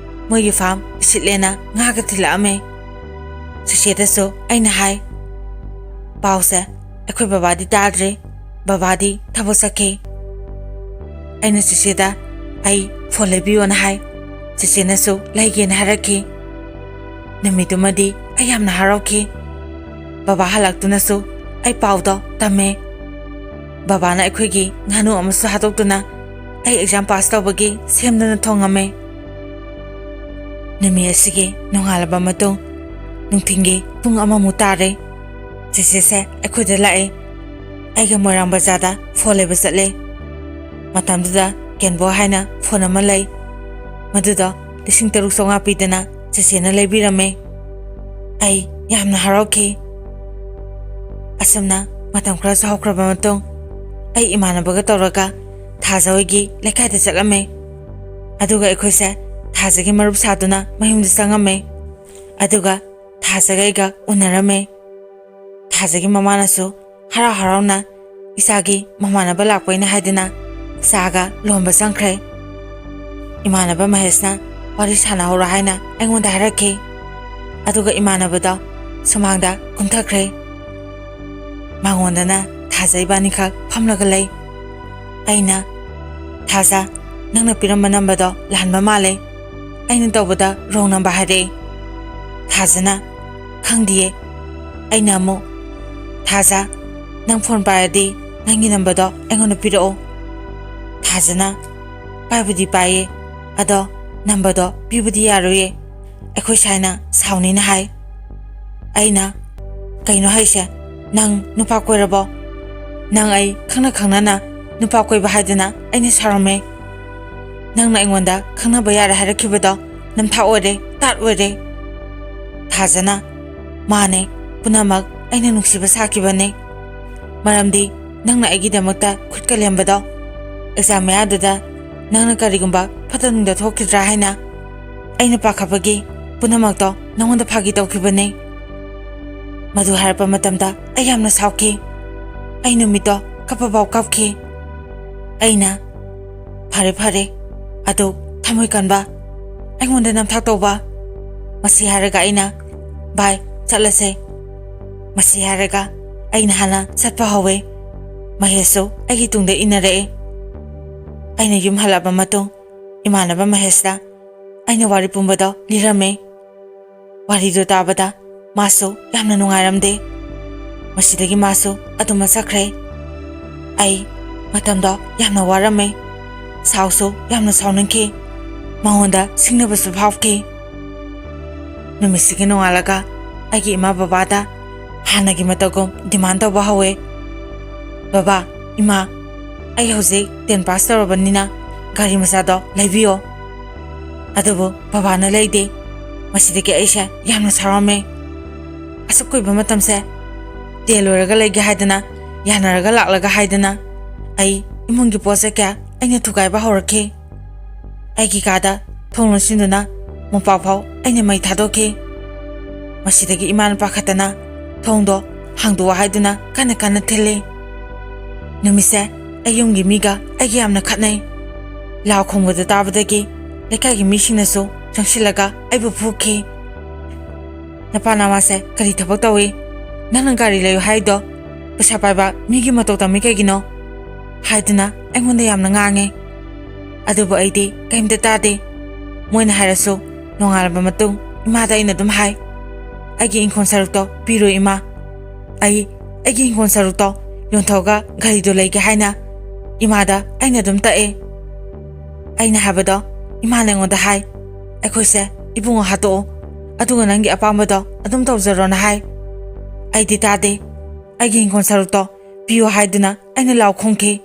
ꯃꯣꯏꯒꯤ ꯐꯥꯔꯝ ꯏꯁꯤꯠꯂꯦꯅ ꯉꯥꯒ ꯊꯤꯜꯂꯛꯑꯝꯃꯦ꯫ ꯆꯦꯆꯦꯗꯁꯨ ꯑꯩꯅ ꯍꯥꯏ꯫ ꯄꯥꯎꯁꯦ ꯑꯩꯈꯣꯏ ꯕꯕꯥꯗꯤ ꯇꯥꯗ꯭ꯔꯦ, ꯕꯕꯥꯗꯤ ꯊꯕꯛ ꯆꯠꯈꯤ꯫ ꯑꯩꯅ ꯆꯦꯆꯦꯗ "ꯑꯩ ꯐꯣꯟ ꯂꯩꯕꯤꯌꯣꯅ ꯍꯥꯏ꯫ ꯆꯦꯆꯦꯅꯁꯨ ꯂꯩꯒꯦꯅ ꯍꯥꯏꯔꯛꯈꯤ꯫ ꯅꯨꯃꯤꯠꯇꯨꯃꯗꯤ ꯑꯩ ꯌꯥꯝꯅ ꯍꯔꯥꯎꯈꯤ꯫ ꯕꯕꯥ ꯍꯜꯂꯛꯇꯨꯅꯁꯨ ꯑꯩ ꯄꯥꯎꯗꯣ ꯇꯝꯃꯦ꯫ ꯕꯕꯥꯅ ꯑꯩꯈꯣꯏꯒꯤ ꯉꯥꯅꯨ ꯑꯃꯁꯨ ꯍꯥꯠꯇꯣꯛꯇꯨꯅ ꯑꯩ ꯑꯦꯛꯖꯥꯝ ꯄꯥꯁ ꯇꯧꯕꯒꯤ ꯁꯦꯝꯗꯨꯅ ꯊꯣꯡꯉꯝꯃꯦ꯫ ꯅꯨꯃꯤꯠ ꯑꯁꯤꯒꯤ ꯅꯣꯡꯉꯥꯜꯂꯕ ꯃꯇꯨꯡ ꯅꯨꯡꯊꯤꯜꯒꯤ ꯄꯨꯡ ꯑꯃꯃꯨꯛ ꯇꯥꯔꯦ꯫ ꯆꯦꯆꯦꯁꯦ ꯑꯩꯈꯣꯏꯗ ꯂꯥꯛꯑꯦ꯫ ꯑꯩꯒ ꯃꯣꯏꯔꯥꯡ ꯕꯖꯥꯔꯗ ꯐꯣꯟ ꯂꯩꯕ ꯆꯠꯂꯦ꯫ ꯃꯇꯝꯗꯨꯗ ꯀꯦꯟꯕꯣ ꯍꯥꯏꯅ ꯐꯣꯟ ꯑꯃ ꯂꯩ꯫ ꯃꯗꯨꯗꯣ ꯂꯤꯁꯤꯡ ꯇꯔꯨꯛ ꯆꯥꯝꯃꯉꯥ ꯄꯤꯗꯅ ꯆꯦꯆꯦꯅ ꯂꯩꯕꯤꯔꯝꯃꯦ꯫ ꯑꯩ ꯌꯥꯝꯅ ꯍꯔꯥꯎꯈꯤ꯫ ꯑꯁꯨꯝꯅ ꯃꯇꯝ ꯈꯔꯁꯨ ꯍꯧꯈ꯭ꯔꯕ ꯃꯇꯨꯡ ꯑꯩ ꯏꯃꯥꯟꯅꯕꯒ ꯇꯧꯔꯒ ꯊꯥꯖ ꯍꯣꯏꯒꯤ ꯂꯩꯀꯥꯏꯗ ꯆꯠꯂꯝꯃꯦ꯫ ꯑꯗꯨꯒ ꯑꯩꯈꯣꯏꯁꯦ ꯊꯥꯖꯒꯤ ꯃꯔꯨꯞ ꯁꯥꯗꯨꯅ ꯃꯌꯨꯝꯗ ꯆꯪꯉꯝꯃꯦ꯫ ꯑꯗꯨꯒ ꯊꯥꯖꯒ ꯑꯩꯒ ꯎꯅꯔꯝꯃꯦ꯫ ꯊꯥꯖꯒꯤ ꯃꯃꯥꯅꯁꯨ ꯍꯔꯥꯎ ꯍꯔꯥꯎꯅ ꯏꯆꯥꯒꯤ ꯃꯃꯥꯟꯅꯕ ꯂꯥꯛꯄꯩꯅ ꯍꯥꯏꯗꯨꯅ ꯆꯥꯒ ꯂꯣꯟꯕ ꯆꯪꯈ꯭ꯔꯦ꯫ ꯏꯃꯥꯟꯅꯕ ꯃꯍꯦꯁꯅ ꯋꯥꯔꯤ ꯁꯥꯟꯅꯍꯧꯔꯣ ꯍꯥꯏꯅ ꯑꯩꯉꯣꯟꯗ ꯍꯥꯏꯔꯛꯈꯤ꯫ ꯑꯗꯨꯒ ꯏꯃꯥꯟꯅꯕꯗꯣ ꯁꯨꯃꯥꯡꯗ ꯀꯨꯝꯊꯈ꯭ꯔꯦ꯫ ꯃꯉꯣꯟꯗꯅ ꯊꯥꯖ ꯏꯕꯥꯅꯤꯈꯛ ꯐꯝꯂꯒ ꯂꯩ꯫ ꯑꯩꯅ, "ꯊꯥꯖ, ꯅꯪꯅ ꯄꯤꯔꯝꯕ ꯅꯝꯕꯔꯗꯣ ꯂꯥꯟꯕ ꯃꯥꯜꯂꯦ꯫ ꯑꯩꯅ ꯇꯧꯕꯗ ꯔꯣꯡ ꯅꯝꯕꯔ ꯍꯥꯏꯔꯛꯑꯦ꯫" ꯊꯥꯖꯅ, "ꯈꯪꯗꯤꯌꯦ꯫" ꯑꯩꯅ ꯑꯃꯨꯛ, "ꯊꯥꯖ, ꯅꯪ ꯐꯣꯟ ꯄꯥꯏꯔꯗꯤ ꯅꯪꯒꯤ ꯅꯝꯕꯔꯗꯣ ꯑꯩꯉꯣꯟꯗ ꯄꯤꯔꯛꯑꯣ꯫" ꯊꯥꯖꯅ, "ꯄꯥꯏꯕꯨꯗꯤ ꯄꯥꯏꯌꯦ, ꯑꯗꯣ ꯅꯝꯕꯔꯗꯣ ꯄꯤꯕꯗꯤ ꯌꯥꯔꯣꯏꯌꯦ, ꯑꯩꯈꯣꯏ ꯁꯥꯏꯅ ꯁꯥꯎꯅꯤꯅ ꯍꯥꯏ꯫" ꯑꯩꯅ, "ꯀꯩꯅꯣ ꯍꯥꯏꯁꯦ? ꯅꯪ ꯅꯨꯄꯥ ꯀꯣꯏꯔꯕꯣ? ꯅꯪ ꯑꯩ ꯈꯪꯅ ꯈꯪꯅꯅ ꯅꯨꯄꯥ ꯀꯣꯏꯕ ꯍꯥꯏꯗꯅ ꯑꯩꯅ ꯁꯥꯎꯔꯝꯃꯦ꯫ ꯅꯪꯅ ꯑꯩꯉꯣꯟꯗ ꯈꯪꯅꯕ ꯌꯥꯔꯦ ꯍꯥꯏꯔꯛꯈꯤꯕꯗꯣ ꯅꯝꯊꯥꯛ ꯑꯣꯏꯔꯦ, ꯇꯥꯠ ꯑꯣꯏꯔꯦ꯫" ꯊꯥꯖꯅ, "ꯃꯥꯅꯦ, ꯄꯨꯝꯅꯃꯛ ꯑꯩꯅ ꯅꯨꯡꯁꯤꯕ ꯁꯥꯈꯤꯕꯅꯦ꯫ ꯃꯔꯝꯗꯤ ꯅꯪꯅ ꯑꯩꯒꯤꯗꯃꯛꯇ ꯈꯨꯠꯀ ꯂꯦꯝꯕꯗꯣ, ꯑꯦꯛꯖꯥꯝ ꯃꯌꯥꯗꯨꯗ ꯅꯪꯅ ꯀꯔꯤꯒꯨꯝꯕ ꯐꯠꯇ ꯅꯨꯡꯗ ꯊꯣꯛꯈꯤꯗ꯭ꯔꯥ ꯍꯥꯏꯅ ꯑꯩꯅ ꯄꯥꯈꯠꯄꯒꯤ ꯄꯨꯝꯅꯃꯛꯇꯣ ꯅꯉꯣꯟꯗ ꯐꯥꯒꯤ ꯇꯧꯈꯤꯕꯅꯦ꯫" ꯃꯗꯨ ꯍꯥꯏꯔꯛꯄ ꯃꯇꯝꯗ ꯑꯩ ꯌꯥꯝꯅ ꯁꯥꯎꯈꯤ꯫ ꯑꯩ ꯅꯨꯃꯤꯠꯇꯣ ꯀꯞꯄꯐꯥꯎ ꯀꯞꯈꯤ꯫ ꯑꯩꯅ, "ꯐꯔꯦ, ꯐꯔꯦ, ꯑꯗꯨ ꯊꯃꯣꯏ ꯀꯟꯕ, ꯑꯩꯉꯣꯟꯗ ꯅꯝꯊꯥꯛ ꯇꯧꯕ꯫" ꯃꯁꯤ ꯍꯥꯏꯔꯒ ꯑꯩꯅ, "ꯚꯥꯏ, ꯆꯠꯂꯁꯦ꯫" ꯃꯁꯤ ꯍꯥꯏꯔꯒ ꯑꯩꯅ ꯍꯥꯟꯅ ꯆꯠꯄ ꯍꯧꯋꯦ꯫ ꯃꯍꯦꯁꯁꯨ ꯑꯩꯒꯤ ꯇꯨꯡꯗ ꯏꯟꯅꯔꯛꯑꯦ꯫ ꯑꯩꯅ ꯌꯨꯝ ꯍꯜꯂꯛꯑꯕ ꯃꯇꯨꯡ ꯏꯃꯥꯟꯅꯕ ꯃꯍꯦꯁꯇ ꯑꯩꯅ ꯋꯥꯔꯤ ꯄꯨꯝꯕꯗꯣ ꯂꯤꯔꯝꯃꯦ꯫ ꯋꯥꯔꯤꯗꯨ ꯇꯥꯕꯗ ꯃꯥꯁꯨ ꯌꯥꯝꯅ ꯅꯨꯡꯉꯥꯏꯔꯝꯗꯦ꯫ ꯃꯁꯤꯗꯒꯤ ꯃꯥꯁꯨ ꯑꯗꯨꯝ ꯆꯠꯈ꯭ꯔꯦ꯫ ꯑꯩ ꯃꯇꯝꯗꯣ ꯌꯥꯝꯅ ꯋꯥꯔꯝꯃꯦ꯫ ꯁꯥꯎꯁꯨ ꯌꯥꯝꯅ ꯁꯥꯎꯅꯤꯡꯈꯤ꯫ ꯃꯉꯣꯟꯗ ꯁꯤꯡꯅꯕꯁꯨ ꯐꯥꯎꯈꯤ꯫ ꯅꯨꯃꯤꯠꯁꯤꯒꯤ ꯅꯣꯡꯉꯥꯜꯂꯒ ꯑꯩꯒꯤ ꯏꯃꯥ ꯕꯕꯥꯗ ꯍꯥꯟꯅꯒꯤ ꯃꯇꯧꯒꯨꯝ ꯗꯤꯃꯥꯟ ꯇꯧꯕ ꯍꯧꯋꯦ꯫ "ꯕꯕꯥ, ꯏꯃꯥ, ꯑꯩ ꯍꯧꯖꯤꯛ ꯇꯦꯟ ꯄꯥꯁ ꯇꯧꯔꯕꯅꯤꯅ ꯒꯥꯔꯤ ꯃꯆꯥꯗꯣ ꯂꯩꯕꯤꯌꯣ꯫" ꯑꯗꯨꯕꯨ ꯕꯕꯥꯅ ꯂꯩꯗꯦ꯫ ꯃꯁꯤꯗꯒꯤ ꯑꯩꯁꯦ ꯌꯥꯝꯅ ꯁꯥꯎꯔꯝꯃꯦ꯫ ꯑꯁꯨꯛ ꯀꯨꯏꯕ ꯃꯇꯝꯁꯦ ꯇꯦꯟ ꯂꯣꯏꯔꯒ ꯂꯩꯒꯦ ꯍꯥꯏꯗꯅ, ꯌꯥꯅꯔꯒ ꯂꯥꯛꯂꯒ ꯍꯥꯏꯗꯅ, ꯑꯩ ꯏꯃꯨꯡꯒꯤ ꯄꯣꯠ ꯆꯩ ꯀꯌꯥ ꯑꯩꯅ ꯊꯨꯒꯥꯏꯕ ꯍꯧꯔꯛꯈꯤ꯫ ꯑꯩꯒꯤ ꯀꯥꯗ ꯊꯣꯡ ꯂꯣꯟꯁꯤꯟꯗꯨꯅ ꯃꯣꯝꯄꯥꯛ ꯐꯥꯎ ꯑꯩꯅ ꯃꯩ ꯊꯥꯗꯣꯛꯈꯤ꯫ ꯃꯁꯤꯗꯒꯤ ꯏꯃꯥꯅ ꯄꯥꯈꯠꯇꯅ ꯊꯣꯡꯗꯣ ꯍꯥꯡꯗꯣꯛꯑꯣ ꯍꯥꯏꯗꯨꯅ ꯀꯟꯅ ꯀꯟꯅ ꯊꯤꯜꯂꯤ꯫ ꯅꯨꯃꯤꯠꯁꯦ ꯑꯩ ꯌꯨꯝꯒꯤ ꯃꯤꯒ ꯑꯩꯒ ꯌꯥꯝꯅ ꯈꯠꯅꯩ꯫ ꯂꯥꯎ ꯈꯣꯡꯕꯗꯨ ꯇꯥꯕꯗꯒꯤ ꯂꯩꯀꯥꯏꯒꯤ ꯃꯤꯁꯤꯡꯅꯁꯨ ꯆꯪꯁꯤꯜꯂꯒ ꯑꯩꯕꯨ ꯐꯨꯈꯤ꯫ "ꯅꯄꯥ ꯅꯃꯥꯁꯦ ꯀꯔꯤ ꯊꯕꯛ ꯇꯧꯏ? ꯅꯪꯅ ꯒꯥꯔꯤ ꯂꯩꯌꯨ ꯍꯥꯏꯗꯣ ꯄꯩꯁꯥ ꯄꯥꯏꯕ ꯃꯤꯒꯤ ꯃꯇꯧ ꯇꯝꯃꯤ ꯀꯩꯒꯤꯅꯣ?" ꯍꯥꯏꯗꯨꯅ ꯑꯩꯉꯣꯟꯗ ꯌꯥꯝꯅ ꯉꯥꯡꯉꯦ꯫ ꯑꯗꯨꯕꯨ ꯑꯩꯗꯤ ꯀꯔꯤꯝꯇ ꯇꯥꯗꯦ꯫ ꯃꯣꯏꯅ ꯍꯥꯏꯔꯁꯨ ꯅꯣꯡꯉꯥꯜꯂꯕ ꯃꯇꯨꯡ ꯏꯃꯥꯗ ꯑꯩꯅ ꯑꯗꯨꯝ ꯍꯥꯏ, "ꯑꯩꯒꯤ ꯏꯪꯈꯣꯜ ꯁꯔꯨꯛꯇꯣ ꯄꯤꯔꯣ ꯏꯃꯥ꯫ ꯑꯩ ꯑꯩꯒꯤ ꯏꯪꯈꯣꯜ ꯁꯔꯨꯛꯇꯣ ꯌꯣꯟꯊꯣꯛꯑꯒ ꯒꯥꯔꯤꯗꯣ ꯂꯩꯒꯦ" ꯍꯥꯏꯅ ꯏꯃꯥꯗ ꯑꯩꯅ ꯑꯗꯨꯝ ꯇꯛꯑꯦ꯫ ꯑꯩꯅ ꯍꯥꯏꯕꯗꯣ ꯏꯃꯥꯅ ꯑꯩꯉꯣꯟꯗ ꯍꯥꯏ, "ꯑꯩꯈꯣꯏꯁꯦ ꯏꯕꯨꯡꯉꯣ ꯍꯥꯠꯇꯣꯛꯑꯣ, ꯑꯗꯨꯒ ꯅꯪꯒꯤ ꯑꯄꯥꯝꯕꯗꯣ ꯑꯗꯨꯝ ꯇꯧꯖꯔꯣꯅ" ꯍꯥꯏ꯫ ꯑꯩꯗꯤ ꯇꯥꯗꯦ꯫ ꯑꯩꯒꯤ ꯏꯪꯈꯣꯜ ꯁꯔꯨꯛꯇꯣ ꯄꯤꯌꯨ ꯍꯥꯏꯗꯨꯅ ꯑꯩꯅ ꯂꯥꯎ ꯈꯣꯡꯈꯤ꯫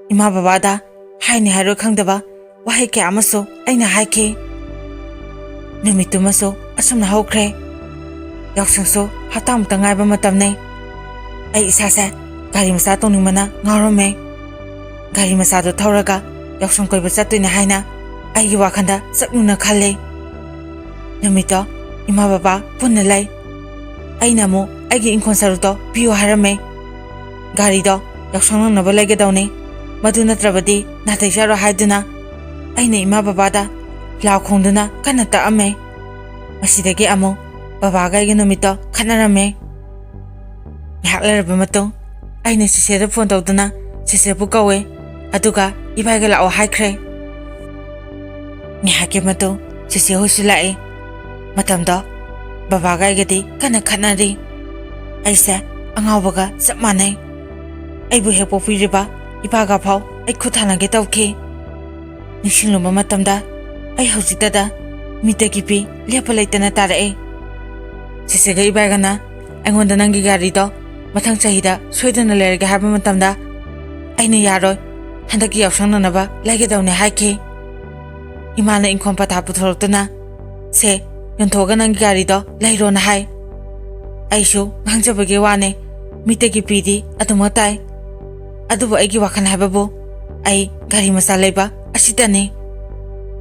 ꯏꯃꯥ ꯕꯕꯥꯗ ꯍꯥꯏꯅꯤ ꯍꯥꯏꯔꯣꯏ ꯈꯪꯗꯕ ꯋꯥꯍꯩ ꯀꯌꯥ ꯑꯃꯁꯨ ꯑꯩꯅ ꯍꯥꯏꯈꯤ꯫ ꯅꯨꯃꯤꯠꯇꯨꯃꯁꯨ ꯑꯁꯨꯝꯅ ꯍꯧꯈ꯭ꯔꯦ꯫ ꯌꯥꯎꯁꯪꯁꯨ ꯍꯞꯇꯥꯃꯨꯛꯇ ꯉꯥꯏꯕ ꯃꯇꯝꯅꯤ꯫ ꯑꯩ ꯏꯁꯥꯁꯦ ꯒꯥꯔꯤ ꯃꯆꯥ ꯇꯣꯡꯅꯤꯡꯕꯅ ꯉꯥꯎꯔꯝꯃꯦ꯫ ꯒꯥꯔꯤ ꯃꯆꯥꯗꯣ ꯊꯧꯔꯒ ꯌꯥꯎꯁꯪ ꯀꯣꯏꯕ ꯆꯠꯇꯣꯏꯅꯦ ꯍꯥꯏꯅ ꯑꯩꯒꯤ ꯋꯥꯈꯜꯗ ꯆꯞ ꯌꯨꯡꯅ ꯈꯜꯂꯤ꯫ ꯅꯨꯃꯤꯠꯇꯣ ꯏꯃꯥ ꯕꯕꯥ ꯄꯨꯟꯅ ꯂꯩ꯫ ꯑꯩꯅ ꯑꯃꯨꯛ ꯑꯩꯒꯤ ꯏꯪꯈꯣꯜ ꯁꯔꯨꯛꯇꯣ ꯄꯤꯌꯨ ꯍꯥꯏꯔꯝꯃꯦ꯫ ꯒꯥꯔꯤꯗꯣ ꯌꯥꯎꯁꯪ ꯅꯪꯅꯕ ꯂꯩꯒꯗꯧꯅꯤ, ꯃꯗꯨ ꯅꯠꯇ꯭ꯔꯕꯗꯤ ꯅꯥꯇꯩ ꯆꯥꯔꯣꯏ ꯍꯥꯏꯗꯨꯅ ꯑꯩꯅ ꯏꯃꯥ ꯕꯕꯥꯗ ꯂꯥꯎ ꯈꯣꯡꯗꯨꯅ ꯀꯟꯅ ꯇꯛꯑꯝꯃꯦ꯫ ꯃꯁꯤꯗꯒꯤ ꯑꯃꯨꯛ ꯕꯕꯥꯒ ꯑꯩꯒ ꯅꯨꯃꯤꯠꯇꯣ ꯈꯠꯅꯔꯝꯃꯦ꯫ ꯉꯥꯏꯍꯥꯛ ꯂꯩꯔꯕ ꯃꯇꯨꯡ ꯑꯩꯅ ꯆꯦꯆꯦꯗ ꯐꯣꯟ ꯇꯧꯗꯨꯅ ꯆꯦꯆꯦꯕꯨ ꯀꯧꯋꯦ, ꯑꯗꯨꯒ ꯏꯕꯥꯏꯒ ꯂꯥꯛꯑꯣ ꯍꯥꯏꯈ꯭ꯔꯦ꯫ ꯉꯥꯏꯍꯥꯛꯀꯤ ꯃꯇꯨꯡ ꯆꯦꯆꯦ ꯍꯣꯏꯁꯨ ꯂꯥꯛꯏ꯫ ꯃꯇꯝꯗꯣ ꯕꯕꯥꯒ ꯑꯩꯒꯗꯤ ꯀꯟꯅ ꯈꯠꯅꯔꯤ꯫ ꯑꯩꯁꯦ ꯑꯉꯥꯎꯕꯒ ꯆꯞ ꯃꯥꯟꯅꯩ꯫ ꯑꯩꯕꯨ ꯍꯦꯛ ꯄꯣꯛꯄꯤꯔꯤꯕ ꯏꯄꯥꯒ ꯐꯥꯎ ꯑꯩ ꯈꯨꯠ ꯊꯥꯅꯒꯦ ꯇꯧꯈꯤ꯫ ꯅꯤꯡꯁꯤꯡꯂꯨꯕ ꯃꯇꯝꯗ ꯑꯩ ꯍꯧꯖꯤꯛꯇꯗ ꯃꯤꯠꯇꯒꯤ ꯄꯤ ꯂꯦꯞꯄ ꯂꯩꯇꯅ ꯇꯥꯔꯛꯏ꯫ ꯆꯦꯆꯦꯒ ꯏꯕꯥꯏꯒꯅ ꯑꯩꯉꯣꯟꯗ ꯅꯪꯒꯤ ꯒꯥꯔꯤꯗꯣ ꯃꯊꯪ ꯆꯍꯤꯗ ꯁꯣꯏꯗꯅ ꯂꯩꯔꯒꯦ ꯍꯥꯏꯕ ꯃꯇꯝꯗ ꯑꯩꯅ ꯌꯥꯔꯣꯏ, ꯍꯟꯗꯛꯀꯤ ꯌꯥꯎꯁꯪ ꯅꯪꯅꯕ ꯂꯩꯒꯗꯧꯅꯦ ꯍꯥꯏꯈꯤ꯫ ꯏꯃꯥꯅ ꯏꯪꯈꯣꯜ ꯄꯊꯥ ꯄꯨꯊꯣꯔꯛꯇꯨꯅ, "ꯁꯦ, ꯌꯣꯟꯊꯣꯛꯑꯒ ꯅꯪꯒꯤ ꯒꯥꯔꯤꯗꯣ ꯂꯩꯔꯣꯅ" ꯍꯥꯏ꯫ ꯑꯩꯁꯨ ꯉꯥꯡꯖꯕꯒꯤ ꯋꯥꯅꯦ, ꯃꯤꯠꯇꯒꯤ ꯄꯤꯗꯤ ꯑꯗꯨꯃꯛ ꯇꯥꯏ꯫ ꯑꯗꯨꯕꯨ ꯑꯩꯒꯤ ꯋꯥꯈꯜ ꯍꯥꯏꯕꯕꯨ ꯑꯩ ꯒꯥꯔꯤ ꯃꯆꯥ ꯂꯩꯕ ꯑꯁꯤꯗꯅꯤ꯫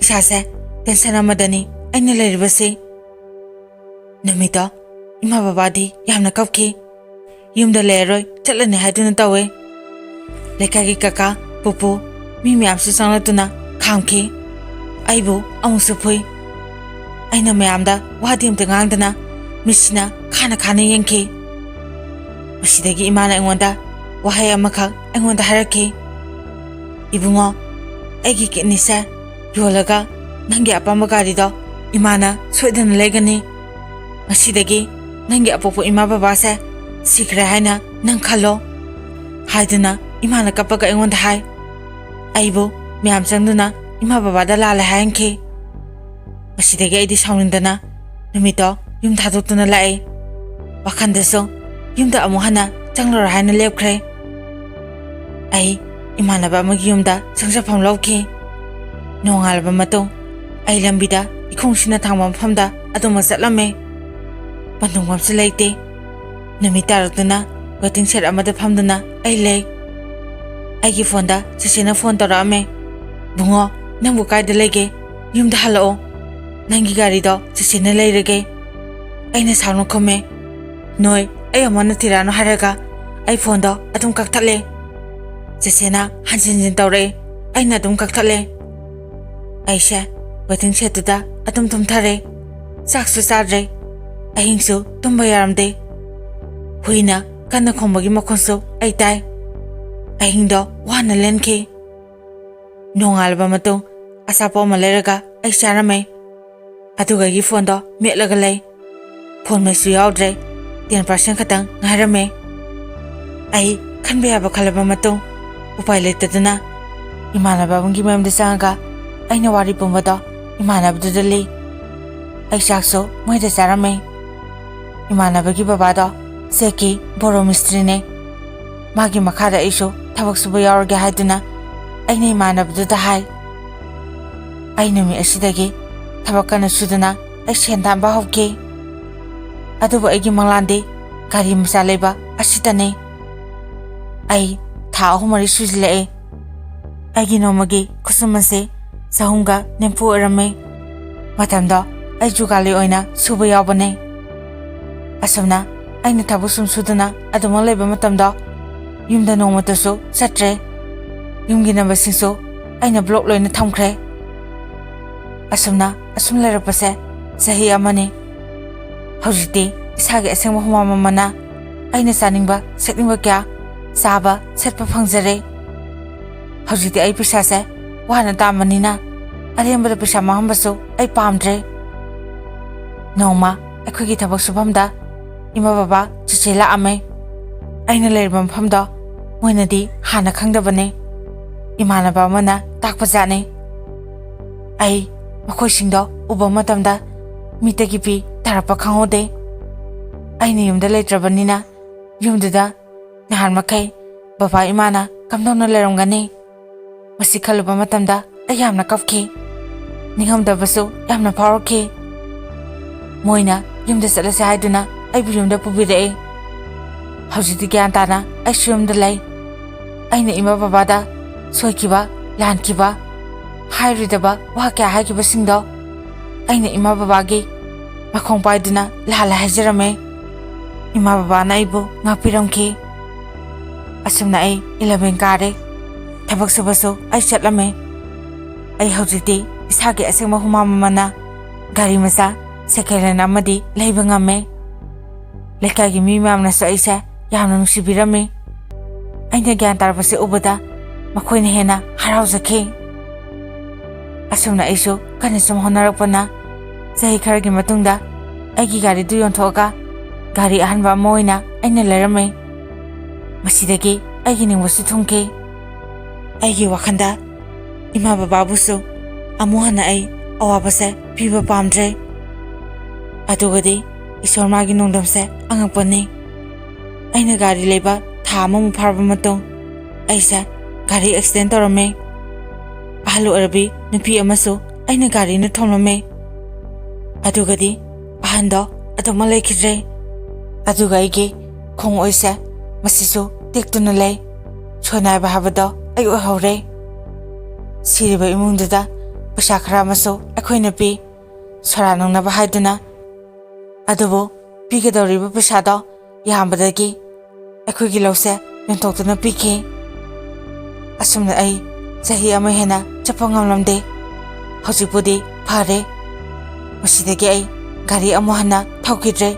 ꯏꯁꯥꯁꯦ ꯇꯦꯟꯁꯟ ꯑꯃꯗꯅꯤ ꯑꯩꯅ ꯂꯩꯔꯤꯕꯁꯤ꯫ ꯅꯨꯃꯤꯠꯇꯣ ꯏꯃꯥ ꯕꯕꯥꯗꯤ ꯌꯥꯝꯅ ꯀꯞꯈꯤ꯫ ꯌꯨꯝꯗ ꯂꯩꯔꯔꯣꯏ, ꯆꯠꯂꯅꯤ ꯍꯥꯏꯗꯨꯅ ꯇꯧꯋꯦ꯫ ꯂꯩꯀꯥꯏꯒꯤ ꯀꯀꯥ, ꯄꯨꯄꯨ, ꯃꯤ ꯃꯌꯥꯝꯁꯨ ꯆꯪꯂꯛꯇꯨꯅ ꯈꯥꯝꯈꯤ꯫ ꯑꯩꯕꯨ ꯑꯃꯨꯛꯁꯨ ꯐꯨꯏ꯫ ꯑꯩꯅ ꯃꯌꯥꯝꯗ ꯋꯥꯗꯤ ꯑꯝꯇ ꯉꯥꯡꯗꯅ ꯃꯤꯠꯁꯤꯅ ꯈꯥꯅ ꯈꯥꯅ ꯌꯦꯡꯈꯤ꯫ ꯃꯁꯤꯗꯒꯤ ꯏꯃꯥꯅ ꯑꯩꯉꯣꯟꯗ ꯋꯥꯍꯩ ꯑꯃꯈꯛ ꯑꯩꯉꯣꯟꯗ ꯍꯥꯏꯔꯛꯈꯤ, "ꯏꯕꯨꯡꯉꯣ, ꯑꯩꯒꯤ ꯀꯤꯠꯅꯤꯁꯦ ꯌꯣꯜꯂꯒ ꯅꯪꯒꯤ ꯑꯄꯥꯝꯕ ꯒꯥꯔꯤꯗꯣ ꯏꯃꯥꯅ ꯁꯣꯏꯗꯅ ꯂꯩꯒꯅꯤ꯫ ꯉꯁꯤꯗꯒꯤ ꯅꯪꯒꯤ ꯑꯄꯣꯛꯄ ꯏꯃꯥ ꯕꯕꯥꯁꯦ ꯁꯤꯈ꯭ꯔꯦ ꯍꯥꯏꯅ ꯅꯪ ꯈꯜꯂꯣ" ꯍꯥꯏꯗꯨꯅ ꯏꯃꯥꯅ ꯀꯞꯄꯒ ꯑꯩꯉꯣꯟꯗ ꯍꯥꯏ꯫ ꯑꯩꯕꯨ ꯃꯌꯥꯝ ꯆꯪꯗꯨꯅ ꯏꯃꯥ ꯕꯕꯥꯗ ꯂꯥꯜꯂꯦ ꯍꯥꯏꯍꯟꯈꯤ꯫ ꯃꯁꯤꯗꯒꯤ ꯑꯩꯗꯤ ꯁꯥꯎꯅꯤꯡꯗꯅ ꯅꯨꯃꯤꯠꯇꯣ ꯌꯨꯝ ꯊꯥꯗꯣꯛꯇꯨꯅ ꯂꯥꯛꯏ꯫ ꯋꯥꯈꯜꯗꯁꯨ ꯌꯨꯝꯗ ꯑꯃꯨꯛ ꯍꯟꯅ ꯆꯪꯂꯔꯣꯏ ꯍꯥꯏꯅ ꯂꯦꯞꯈ꯭ꯔꯦ꯫ ꯑꯩ ꯏꯃꯥꯟꯅꯕ ꯑꯃꯒꯤ ꯌꯨꯝꯗ ꯆꯪꯖꯐꯝ ꯂꯧꯈꯤ꯫ ꯅꯣꯡꯉꯥꯜꯂꯕ ꯃꯇꯨꯡ ꯑꯩ ꯂꯝꯕꯤꯗ ꯏꯈꯣꯡꯁꯤꯅ ꯊꯥꯡꯕ ꯃꯐꯝꯗ ꯑꯗꯨꯃꯛ ꯆꯠꯂꯝꯃꯦ꯫ ꯄꯟꯊꯨꯡꯐꯝꯁꯨ ꯂꯩꯇꯦ꯫ ꯅꯨꯃꯤꯠ ꯇꯥꯔꯛꯇꯨꯅ ꯋꯦꯇꯤꯡ ꯁꯦꯗ ꯑꯃꯗ ꯐꯝꯗꯨꯅ ꯑꯩ ꯂꯩ꯫ ꯑꯩꯒꯤ ꯐꯣꯟꯗ ꯆꯦꯆꯦꯅ ꯐꯣꯟ ꯇꯧꯔꯛꯑꯝꯃꯦ꯫ "ꯕꯨꯡꯉꯣ, ꯅꯪꯕꯨ ꯀꯥꯏꯗ ꯂꯩꯒꯦ? ꯌꯨꯝꯗ ꯍꯜꯂꯛꯑꯣ꯫ ꯅꯪꯒꯤ ꯒꯥꯔꯤꯗꯣ ꯆꯦꯆꯦꯅ ꯂꯩꯔꯒꯦ꯫" ꯑꯩꯅ ꯁꯥꯎꯅ ꯈꯨꯝꯃꯦ꯫ "ꯅꯣꯏ ꯑꯩ ꯑꯃꯨꯛ ꯍꯟꯅ ꯊꯤꯔꯛꯑꯅꯨ ꯍꯥꯏꯔꯒ ꯑꯩ ꯐꯣꯟꯗꯣ ꯑꯗꯨꯝ ꯀꯛꯊꯠꯂꯦ꯫" ꯆꯦꯆꯦꯅ ꯍꯟꯖꯤꯟ ꯍꯟꯖꯤꯟ ꯇꯧꯔꯛꯑꯦ꯫ ꯑꯩꯅ ꯑꯗꯨꯝ ꯀꯛꯊꯠꯂꯦ꯫ ꯑꯩꯁꯦ ꯋꯦꯇꯤꯡ ꯁꯦꯗꯇꯨꯗ ꯑꯗꯨꯝ ꯇꯨꯝꯊꯔꯦ꯫ ꯆꯥꯛꯁꯨ ꯆꯥꯗ꯭ꯔꯦ꯫ ꯑꯍꯤꯡꯁꯨ ꯇꯨꯝꯕ ꯌꯥꯔꯝꯗꯦ꯫ ꯍꯨꯏꯅ ꯀꯟꯅ ꯈꯣꯡꯕꯒꯤ ꯃꯈꯣꯟꯁꯨ ꯑꯩ ꯇꯥꯏ꯫ ꯑꯍꯤꯡꯗꯣ ꯋꯥꯅ ꯂꯦꯟꯈꯤ꯫ ꯅꯣꯡꯉꯥꯜꯂꯕ ꯃꯇꯨꯡ ꯑꯆꯥꯄꯣꯠ ꯑꯃ ꯂꯩꯔꯒ ꯑꯩ ꯆꯥꯔꯝꯃꯦ꯫ ꯑꯗꯨꯒ ꯑꯩꯒꯤ ꯐꯣꯟꯗꯣ ꯃꯦꯠꯂꯒ ꯂꯩ꯫ ꯐꯣꯟ ꯃꯩꯁꯨ ꯌꯥꯎꯗ꯭ꯔꯦ, ꯇꯦꯟ ꯄꯥꯔꯁꯦꯟ ꯈꯛꯇꯪ ꯉꯥꯏꯔꯝꯃꯦ꯫ ꯑꯩ ꯈꯟꯕ ꯌꯥꯕ ꯈꯜꯂꯕ ꯃꯇꯨꯡ, ꯎꯄꯥꯏ ꯂꯩꯇꯗꯨꯅ ꯏꯃꯥꯟꯅꯕ ꯑꯃꯒꯤ ꯃꯌꯨꯝꯗ ꯆꯪꯉꯒ ꯑꯩꯅ ꯋꯥꯔꯤ ꯄꯨꯝꯕꯗꯣ ꯏꯃꯥꯟꯅꯕꯗꯨꯗ ꯂꯤ꯫ ꯑꯩ ꯆꯥꯛꯁꯨ ꯃꯣꯏꯗ ꯆꯥꯔꯝꯃꯦ꯫ ꯏꯃꯥꯟꯅꯕꯒꯤ ꯕꯕꯥꯗꯣ ꯆꯦꯛꯀꯤ ꯕꯣꯔꯣ ꯃꯤꯁꯇ꯭ꯔꯤꯅꯦ꯫ ꯃꯥꯒꯤ ꯃꯈꯥꯗ ꯑꯩꯁꯨ ꯊꯕꯛ ꯁꯨꯕ ꯌꯥꯎꯔꯒꯦ ꯍꯥꯏꯗꯨꯅ ꯑꯩꯅ ꯏꯃꯥꯟꯅꯕꯗꯨꯗ ꯍꯥꯏ꯫ ꯑꯩ ꯅꯨꯃꯤꯠ ꯑꯁꯤꯗꯒꯤ ꯊꯕꯛ ꯀꯟꯅ ꯁꯨꯗꯨꯅ ꯑꯩ ꯁꯦꯟ ꯇꯥꯟꯕ ꯍꯧꯈꯤ꯫ ꯑꯗꯨꯕꯨ ꯑꯩꯒꯤ ꯃꯪꯂꯥꯟꯗꯤ ꯒꯥꯔꯤ ꯃꯆꯥ ꯂꯩꯕ ꯑꯁꯤꯇꯅꯤ꯫ ꯑꯩ ꯊꯥ ꯑꯍꯨꯝ ꯃꯔꯤ ꯁꯨꯖꯤꯜꯂꯛꯑꯦ꯫ ꯑꯩꯒꯤ ꯅꯣꯡꯃꯒꯤ ꯈꯨꯠꯁꯨꯃꯟꯁꯦ ꯆꯍꯨꯝꯒ ꯅꯤꯐꯨ ꯑꯣꯏꯔꯝꯃꯤ꯫ ꯃꯇꯝꯗꯣ ꯑꯩ ꯖꯨꯒꯥꯂꯤ ꯑꯣꯏꯅ ꯁꯨꯕ ꯌꯥꯎꯕꯅꯦ꯫ ꯑꯁꯨꯝꯅ ꯑꯩꯅ ꯊꯕꯛ ꯁꯨꯝ ꯁꯨꯗꯅ ꯑꯗꯨꯃꯛ ꯂꯩꯕ ꯃꯇꯝꯗꯣ ꯌꯨꯝꯗ ꯅꯣꯡꯃꯇꯁꯨ ꯆꯠꯇ꯭ꯔꯦ꯫ ꯌꯨꯝꯒꯤ ꯅꯝꯕꯔꯁꯤꯡꯁꯨ ꯑꯩꯅ ꯕ꯭ꯂꯣꯛ ꯂꯣꯏꯅ ꯊꯝꯈ꯭ꯔꯦ꯫ ꯑꯁꯨꯝꯅ ꯑꯁꯨꯝ ꯂꯩꯔꯛꯄꯁꯦ ꯆꯍꯤ ꯑꯃꯅꯤ꯫ ꯍꯧꯖꯤꯛꯇꯤ ꯏꯁꯥꯒꯤ ꯑꯁꯦꯡꯕ ꯍꯨꯃꯥꯡ ꯃꯃꯜꯅ ꯑꯩꯅ ꯆꯥꯅꯤꯡꯕ ꯁꯦꯠꯅꯤꯡꯕ ꯀꯌꯥ ꯆꯥꯕ ꯁꯦꯠꯄ ꯐꯪꯖꯔꯦ꯫ ꯍꯧꯖꯤꯛꯇꯤ ꯑꯩ ꯄꯩꯁꯥꯁꯦ ꯋꯥꯅ ꯇꯥꯟꯕꯅꯤꯅ ꯑꯔꯦꯝꯕꯗ ꯄꯩꯁꯥ ꯃꯥꯡꯍꯟꯕꯁꯨ ꯑꯩ ꯄꯥꯝꯗ꯭ꯔꯦ꯫ ꯅꯣꯡꯃ ꯑꯩꯈꯣꯏꯒꯤ ꯊꯕꯛ ꯁꯨꯐꯝꯗ ꯏꯃꯥ ꯕꯕꯥ ꯆꯤꯆꯦ ꯂꯥꯛꯑꯝꯃꯦ꯫ ꯑꯩꯅ ꯂꯩꯔꯤꯕ ꯃꯐꯝꯗꯣ ꯃꯣꯏꯅꯗꯤ ꯍꯥꯟꯅ ꯈꯪꯗꯕꯅꯦ꯫ ꯏꯃꯥꯟꯅꯕ ꯑꯃꯅ ꯇꯥꯛꯄꯖꯥꯠꯅꯦ꯫ ꯑꯩ ꯃꯈꯣꯏꯁꯤꯡꯗꯣ ꯎꯕ ꯃꯇꯝꯗ ꯃꯤꯠꯇꯒꯤ ꯄꯤ ꯇꯥꯔꯛꯄ ꯈꯪꯍꯧꯗꯦ꯫ ꯑꯩꯅ ꯌꯨꯝꯗ ꯂꯩꯇ꯭ꯔꯕꯅꯤꯅ ꯌꯨꯝꯗꯨꯗ ꯅꯍꯥꯟ ꯃꯈꯩ ꯕꯕꯥ ꯏꯃꯥꯅ ꯀꯝꯗꯧꯅ ꯂꯩꯔꯝꯒꯅꯤ? ꯃꯁꯤ ꯈꯜꯂꯨꯕ ꯃꯇꯝꯗ ꯑꯩ ꯌꯥꯝꯅ ꯀꯞꯈꯤ꯫ ꯅꯤꯡꯉꯝꯗꯕꯁꯨ ꯌꯥꯝꯅ ꯐꯥꯎꯔꯛꯈꯤ꯫ ꯃꯣꯏꯅ ꯌꯨꯝꯗ ꯆꯠꯂꯁꯦ ꯍꯥꯏꯗꯨꯅ ꯑꯩꯕꯨ ꯌꯨꯝꯗ ꯄꯨꯕꯤꯔꯛꯑꯦ꯫ ꯍꯧꯖꯤꯛꯇꯤ ꯒ꯭ꯌꯥꯟ ꯇꯥꯅ ꯑꯩꯁꯨ ꯌꯨꯝꯗ ꯂꯩ꯫ ꯑꯩꯅ ꯏꯃꯥ ꯕꯕꯥꯗ ꯁꯣꯏꯈꯤꯕ, ꯂꯥꯟꯈꯤꯕ, ꯍꯥꯏꯔꯣꯏꯗꯕ ꯋꯥ ꯀꯌꯥ ꯍꯥꯏꯈꯤꯕꯁꯤꯡꯗꯣ ꯑꯩꯅ ꯏꯃꯥ ꯕꯕꯥꯒꯤ ꯃꯈꯣꯡ ꯄꯥꯏꯗꯨꯅ ꯂꯥꯜꯂꯦ ꯍꯥꯏꯖꯔꯝꯃꯦ꯫ ꯏꯃꯥ ꯕꯕꯥꯅ ꯑꯩꯕꯨ ꯉꯥꯛꯄꯤꯔꯝꯈꯤ꯫ ꯑꯁꯨꯝꯅ ꯑꯩ ꯏꯂꯚꯦꯟ ꯀꯥꯔꯦ꯫ ꯊꯕꯛ ꯁꯨꯕꯁꯨ ꯑꯩ ꯆꯠꯂꯝꯃꯦ꯫ ꯑꯩ ꯍꯧꯖꯤꯛꯇꯤ ꯏꯁꯥꯒꯤ ꯑꯁꯦꯡꯕ ꯍꯨꯃꯥꯡ ꯃꯃꯜꯅ ꯒꯥꯔꯤ ꯃꯆꯥ, ꯁꯦꯀꯦꯟ ꯍꯦꯟ ꯑꯃꯗꯤ ꯂꯩꯕ ꯉꯝꯃꯦ꯫ ꯂꯩꯀꯥꯏꯒꯤ ꯃꯤ ꯃꯌꯥꯝꯅꯁꯨ ꯑꯩꯁꯦ ꯌꯥꯝꯅ ꯅꯨꯡꯁꯤꯕꯤꯔꯝꯃꯤ꯫ ꯑꯩꯅ ꯒ꯭ꯌꯥꯟ ꯇꯥꯔꯛꯄꯁꯦ ꯎꯕꯗ ꯃꯈꯣꯏꯅ ꯍꯦꯟꯅ ꯍꯔꯥꯎꯖꯈꯤ꯫ ꯑꯁꯨꯝꯅ ꯑꯩꯁꯨ ꯀꯟꯅ ꯁꯨꯝ ꯍꯣꯠꯅꯔꯛꯄꯅ, ꯆꯍꯤ ꯈꯔꯒꯤ ꯃꯇꯨꯡꯗ ꯑꯩꯒꯤ ꯒꯥꯔꯤꯗꯨ ꯌꯣꯟꯊꯣꯛꯑꯒ ꯒꯥꯔꯤ ꯑꯍꯟꯕ ꯑꯃ ꯑꯣꯏꯅ ꯑꯩꯅ ꯂꯩꯔꯝꯃꯤ꯫ ꯃꯁꯤꯗꯒꯤ ꯑꯩꯒꯤ ꯅꯤꯡꯕꯁꯨ ꯊꯨꯡꯈꯤ꯫ ꯑꯩꯒꯤ ꯋꯥꯈꯜꯗ ꯏꯃꯥ ꯕꯕꯥꯕꯨꯁꯨ ꯑꯃꯨꯛ ꯍꯟꯅ ꯑꯩ ꯑꯋꯥꯕꯁꯦ ꯄꯤꯕ ꯄꯥꯝꯗ꯭ꯔꯦ꯫ ꯑꯗꯨꯒꯗꯤ ꯏꯁꯣꯔ ꯃꯥꯒꯤ ꯅꯣꯡꯗꯝꯁꯦ ꯑꯉꯛꯄꯅꯤ꯫ ꯑꯩꯅ ꯒꯥꯔꯤ ꯂꯩꯕ ꯊꯥ ꯑꯃꯃꯨꯛ ꯐꯥꯔꯕ ꯃꯇꯨꯡ, ꯑꯩꯁꯦ ꯒꯥꯔꯤ ꯑꯦꯛꯁꯤꯗꯦꯟ ꯇꯧꯔꯝꯃꯦ꯫ ꯑꯍꯜ ꯑꯣꯏꯔꯕꯤ ꯅꯨꯄꯤ ꯑꯃꯁꯨ ꯑꯩꯅ ꯒꯥꯔꯤꯅ ꯊꯣꯝꯂꯝꯃꯦ꯫ ꯑꯗꯨꯒꯗꯤ ꯑꯍꯟꯗꯣ ꯑꯗꯨꯃꯛ ꯂꯩꯈꯤꯗ꯭ꯔꯦ꯫ ꯑꯗꯨꯒ ꯑꯩꯒꯤ ꯈꯣꯡ ꯑꯣꯏꯁꯦ ꯃꯁꯤꯁꯨ ꯇꯦꯛꯇꯨꯅ ꯂꯩ꯫ ꯁꯣꯏꯅꯥꯏꯕ ꯍꯥꯏꯕꯗꯣ ꯑꯩ ꯑꯣꯏꯍꯧꯔꯦ꯫ ꯁꯤꯔꯤꯕ ꯏꯃꯨꯡꯗꯨꯗ ꯄꯩꯁꯥ ꯈꯔ ꯑꯃꯁꯨ ꯑꯩꯈꯣꯏꯅ ꯄꯤ, ꯁꯣꯔꯥ ꯅꯪꯅꯕ ꯍꯥꯏꯗꯨꯅ꯫ ꯑꯗꯨꯕꯨ ꯄꯤꯒꯗꯧꯔꯤꯕ ꯄꯩꯁꯥꯗꯣ ꯌꯥꯝꯕꯗꯒꯤ ꯑꯩꯈꯣꯏꯒꯤ ꯂꯧꯁꯦ ꯌꯣꯟꯊꯣꯛꯇꯨꯅ ꯄꯤꯈꯤ꯫ ꯑꯁꯨꯝꯅ ꯑꯩ ꯆꯍꯤ ꯑꯃ ꯍꯦꯟꯅ ꯆꯠꯄ ꯉꯝꯂꯝꯗꯦ꯫ ꯍꯧꯖꯤꯛꯄꯨꯗꯤ ꯐꯔꯦ꯫ ꯃꯁꯤꯗꯒꯤ ꯑꯩ ꯒꯥꯔꯤ ꯑꯃꯨꯛ ꯍꯟꯅ ꯊꯧꯈꯤꯗ꯭ꯔꯦ꯫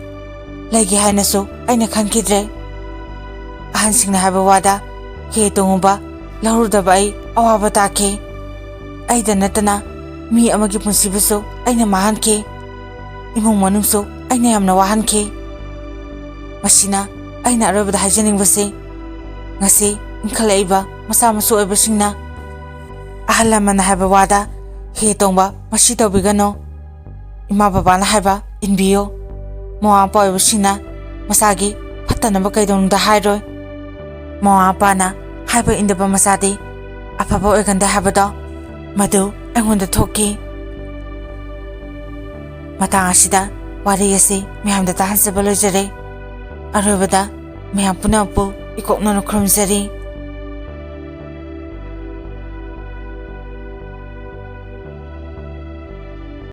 ꯂꯩꯒꯦ ꯍꯥꯏꯅꯁꯨ ꯑꯩꯅ ꯈꯟꯈꯤꯗ꯭ꯔꯦ꯫ ꯑꯍꯟꯁꯤꯡꯅ ꯍꯥꯏꯕ ꯋꯥꯗ ꯍꯦ ꯇꯣꯡꯉꯨꯕ ꯂꯧꯔꯨꯗꯕ ꯑꯩ ꯑꯋꯥꯕ ꯇꯥꯈꯤ꯫ ꯑꯩꯗ ꯅꯠꯇꯅ ꯃꯤ ꯑꯃꯒꯤ ꯄꯨꯟꯁꯤꯕꯨꯁꯨ ꯑꯩꯅ ꯃꯥꯡꯍꯟꯈꯤ꯫ ꯏꯃꯨꯡ ꯃꯅꯨꯡꯁꯨ ꯑꯩꯅ ꯌꯥꯝꯅ ꯋꯥꯍꯟꯈꯤ꯫ ꯃꯁꯤꯅ ꯑꯩꯅ ꯑꯔꯣꯏꯕꯗ ꯍꯥꯏꯖꯅꯤꯡꯕꯁꯤ, ꯉꯁꯤ ꯏꯟꯈꯠꯂꯛꯏꯕ ꯃꯆꯥ ꯃꯁꯨ ꯑꯣꯏꯕꯁꯤꯡꯅ ꯑꯍꯜ ꯂꯃꯟꯅ ꯍꯥꯏꯕ ꯋꯥꯗ ꯍꯦ ꯇꯣꯡꯕ ꯃꯁꯤ ꯇꯧꯕꯤꯒꯅꯨ꯫ ꯏꯃꯥ ꯕꯕꯥꯅ ꯍꯥꯏꯕ ꯏꯟꯕꯤꯌꯨ꯫ ꯃꯃꯥ ꯃꯄꯥ ꯑꯣꯏꯕꯁꯤꯡꯅ ꯃꯆꯥꯒꯤ ꯐꯠꯇꯅꯕ ꯀꯩꯗꯧꯅꯨꯡꯗ ꯍꯥꯏꯔꯣꯏ꯫ ꯃꯃꯥ ꯃꯄꯥꯅ ꯍꯥꯏꯕ ꯏꯟꯗꯕ ꯃꯆꯥꯗꯤ ꯑꯐꯕ ꯑꯣꯏꯒꯟꯗꯦ ꯍꯥꯏꯕꯗꯣ ꯃꯗꯨ ꯑꯩꯉꯣꯟꯗ ꯊꯣꯛꯈꯤ꯫ ꯃꯇꯥꯡ ꯑꯁꯤꯗ ꯋꯥꯔꯤ ꯑꯁꯤ ꯃꯌꯥꯝꯗ ꯇꯥꯍꯟꯖꯕ ꯂꯣꯏꯖꯔꯦ꯫ ꯑꯔꯣꯏꯕꯗ ꯃꯌꯥꯝ ꯄꯨꯝꯅꯃꯛꯄꯨ ꯏꯀꯣꯛꯅꯅ ꯈꯨꯔꯨꯝꯖꯔꯤ꯫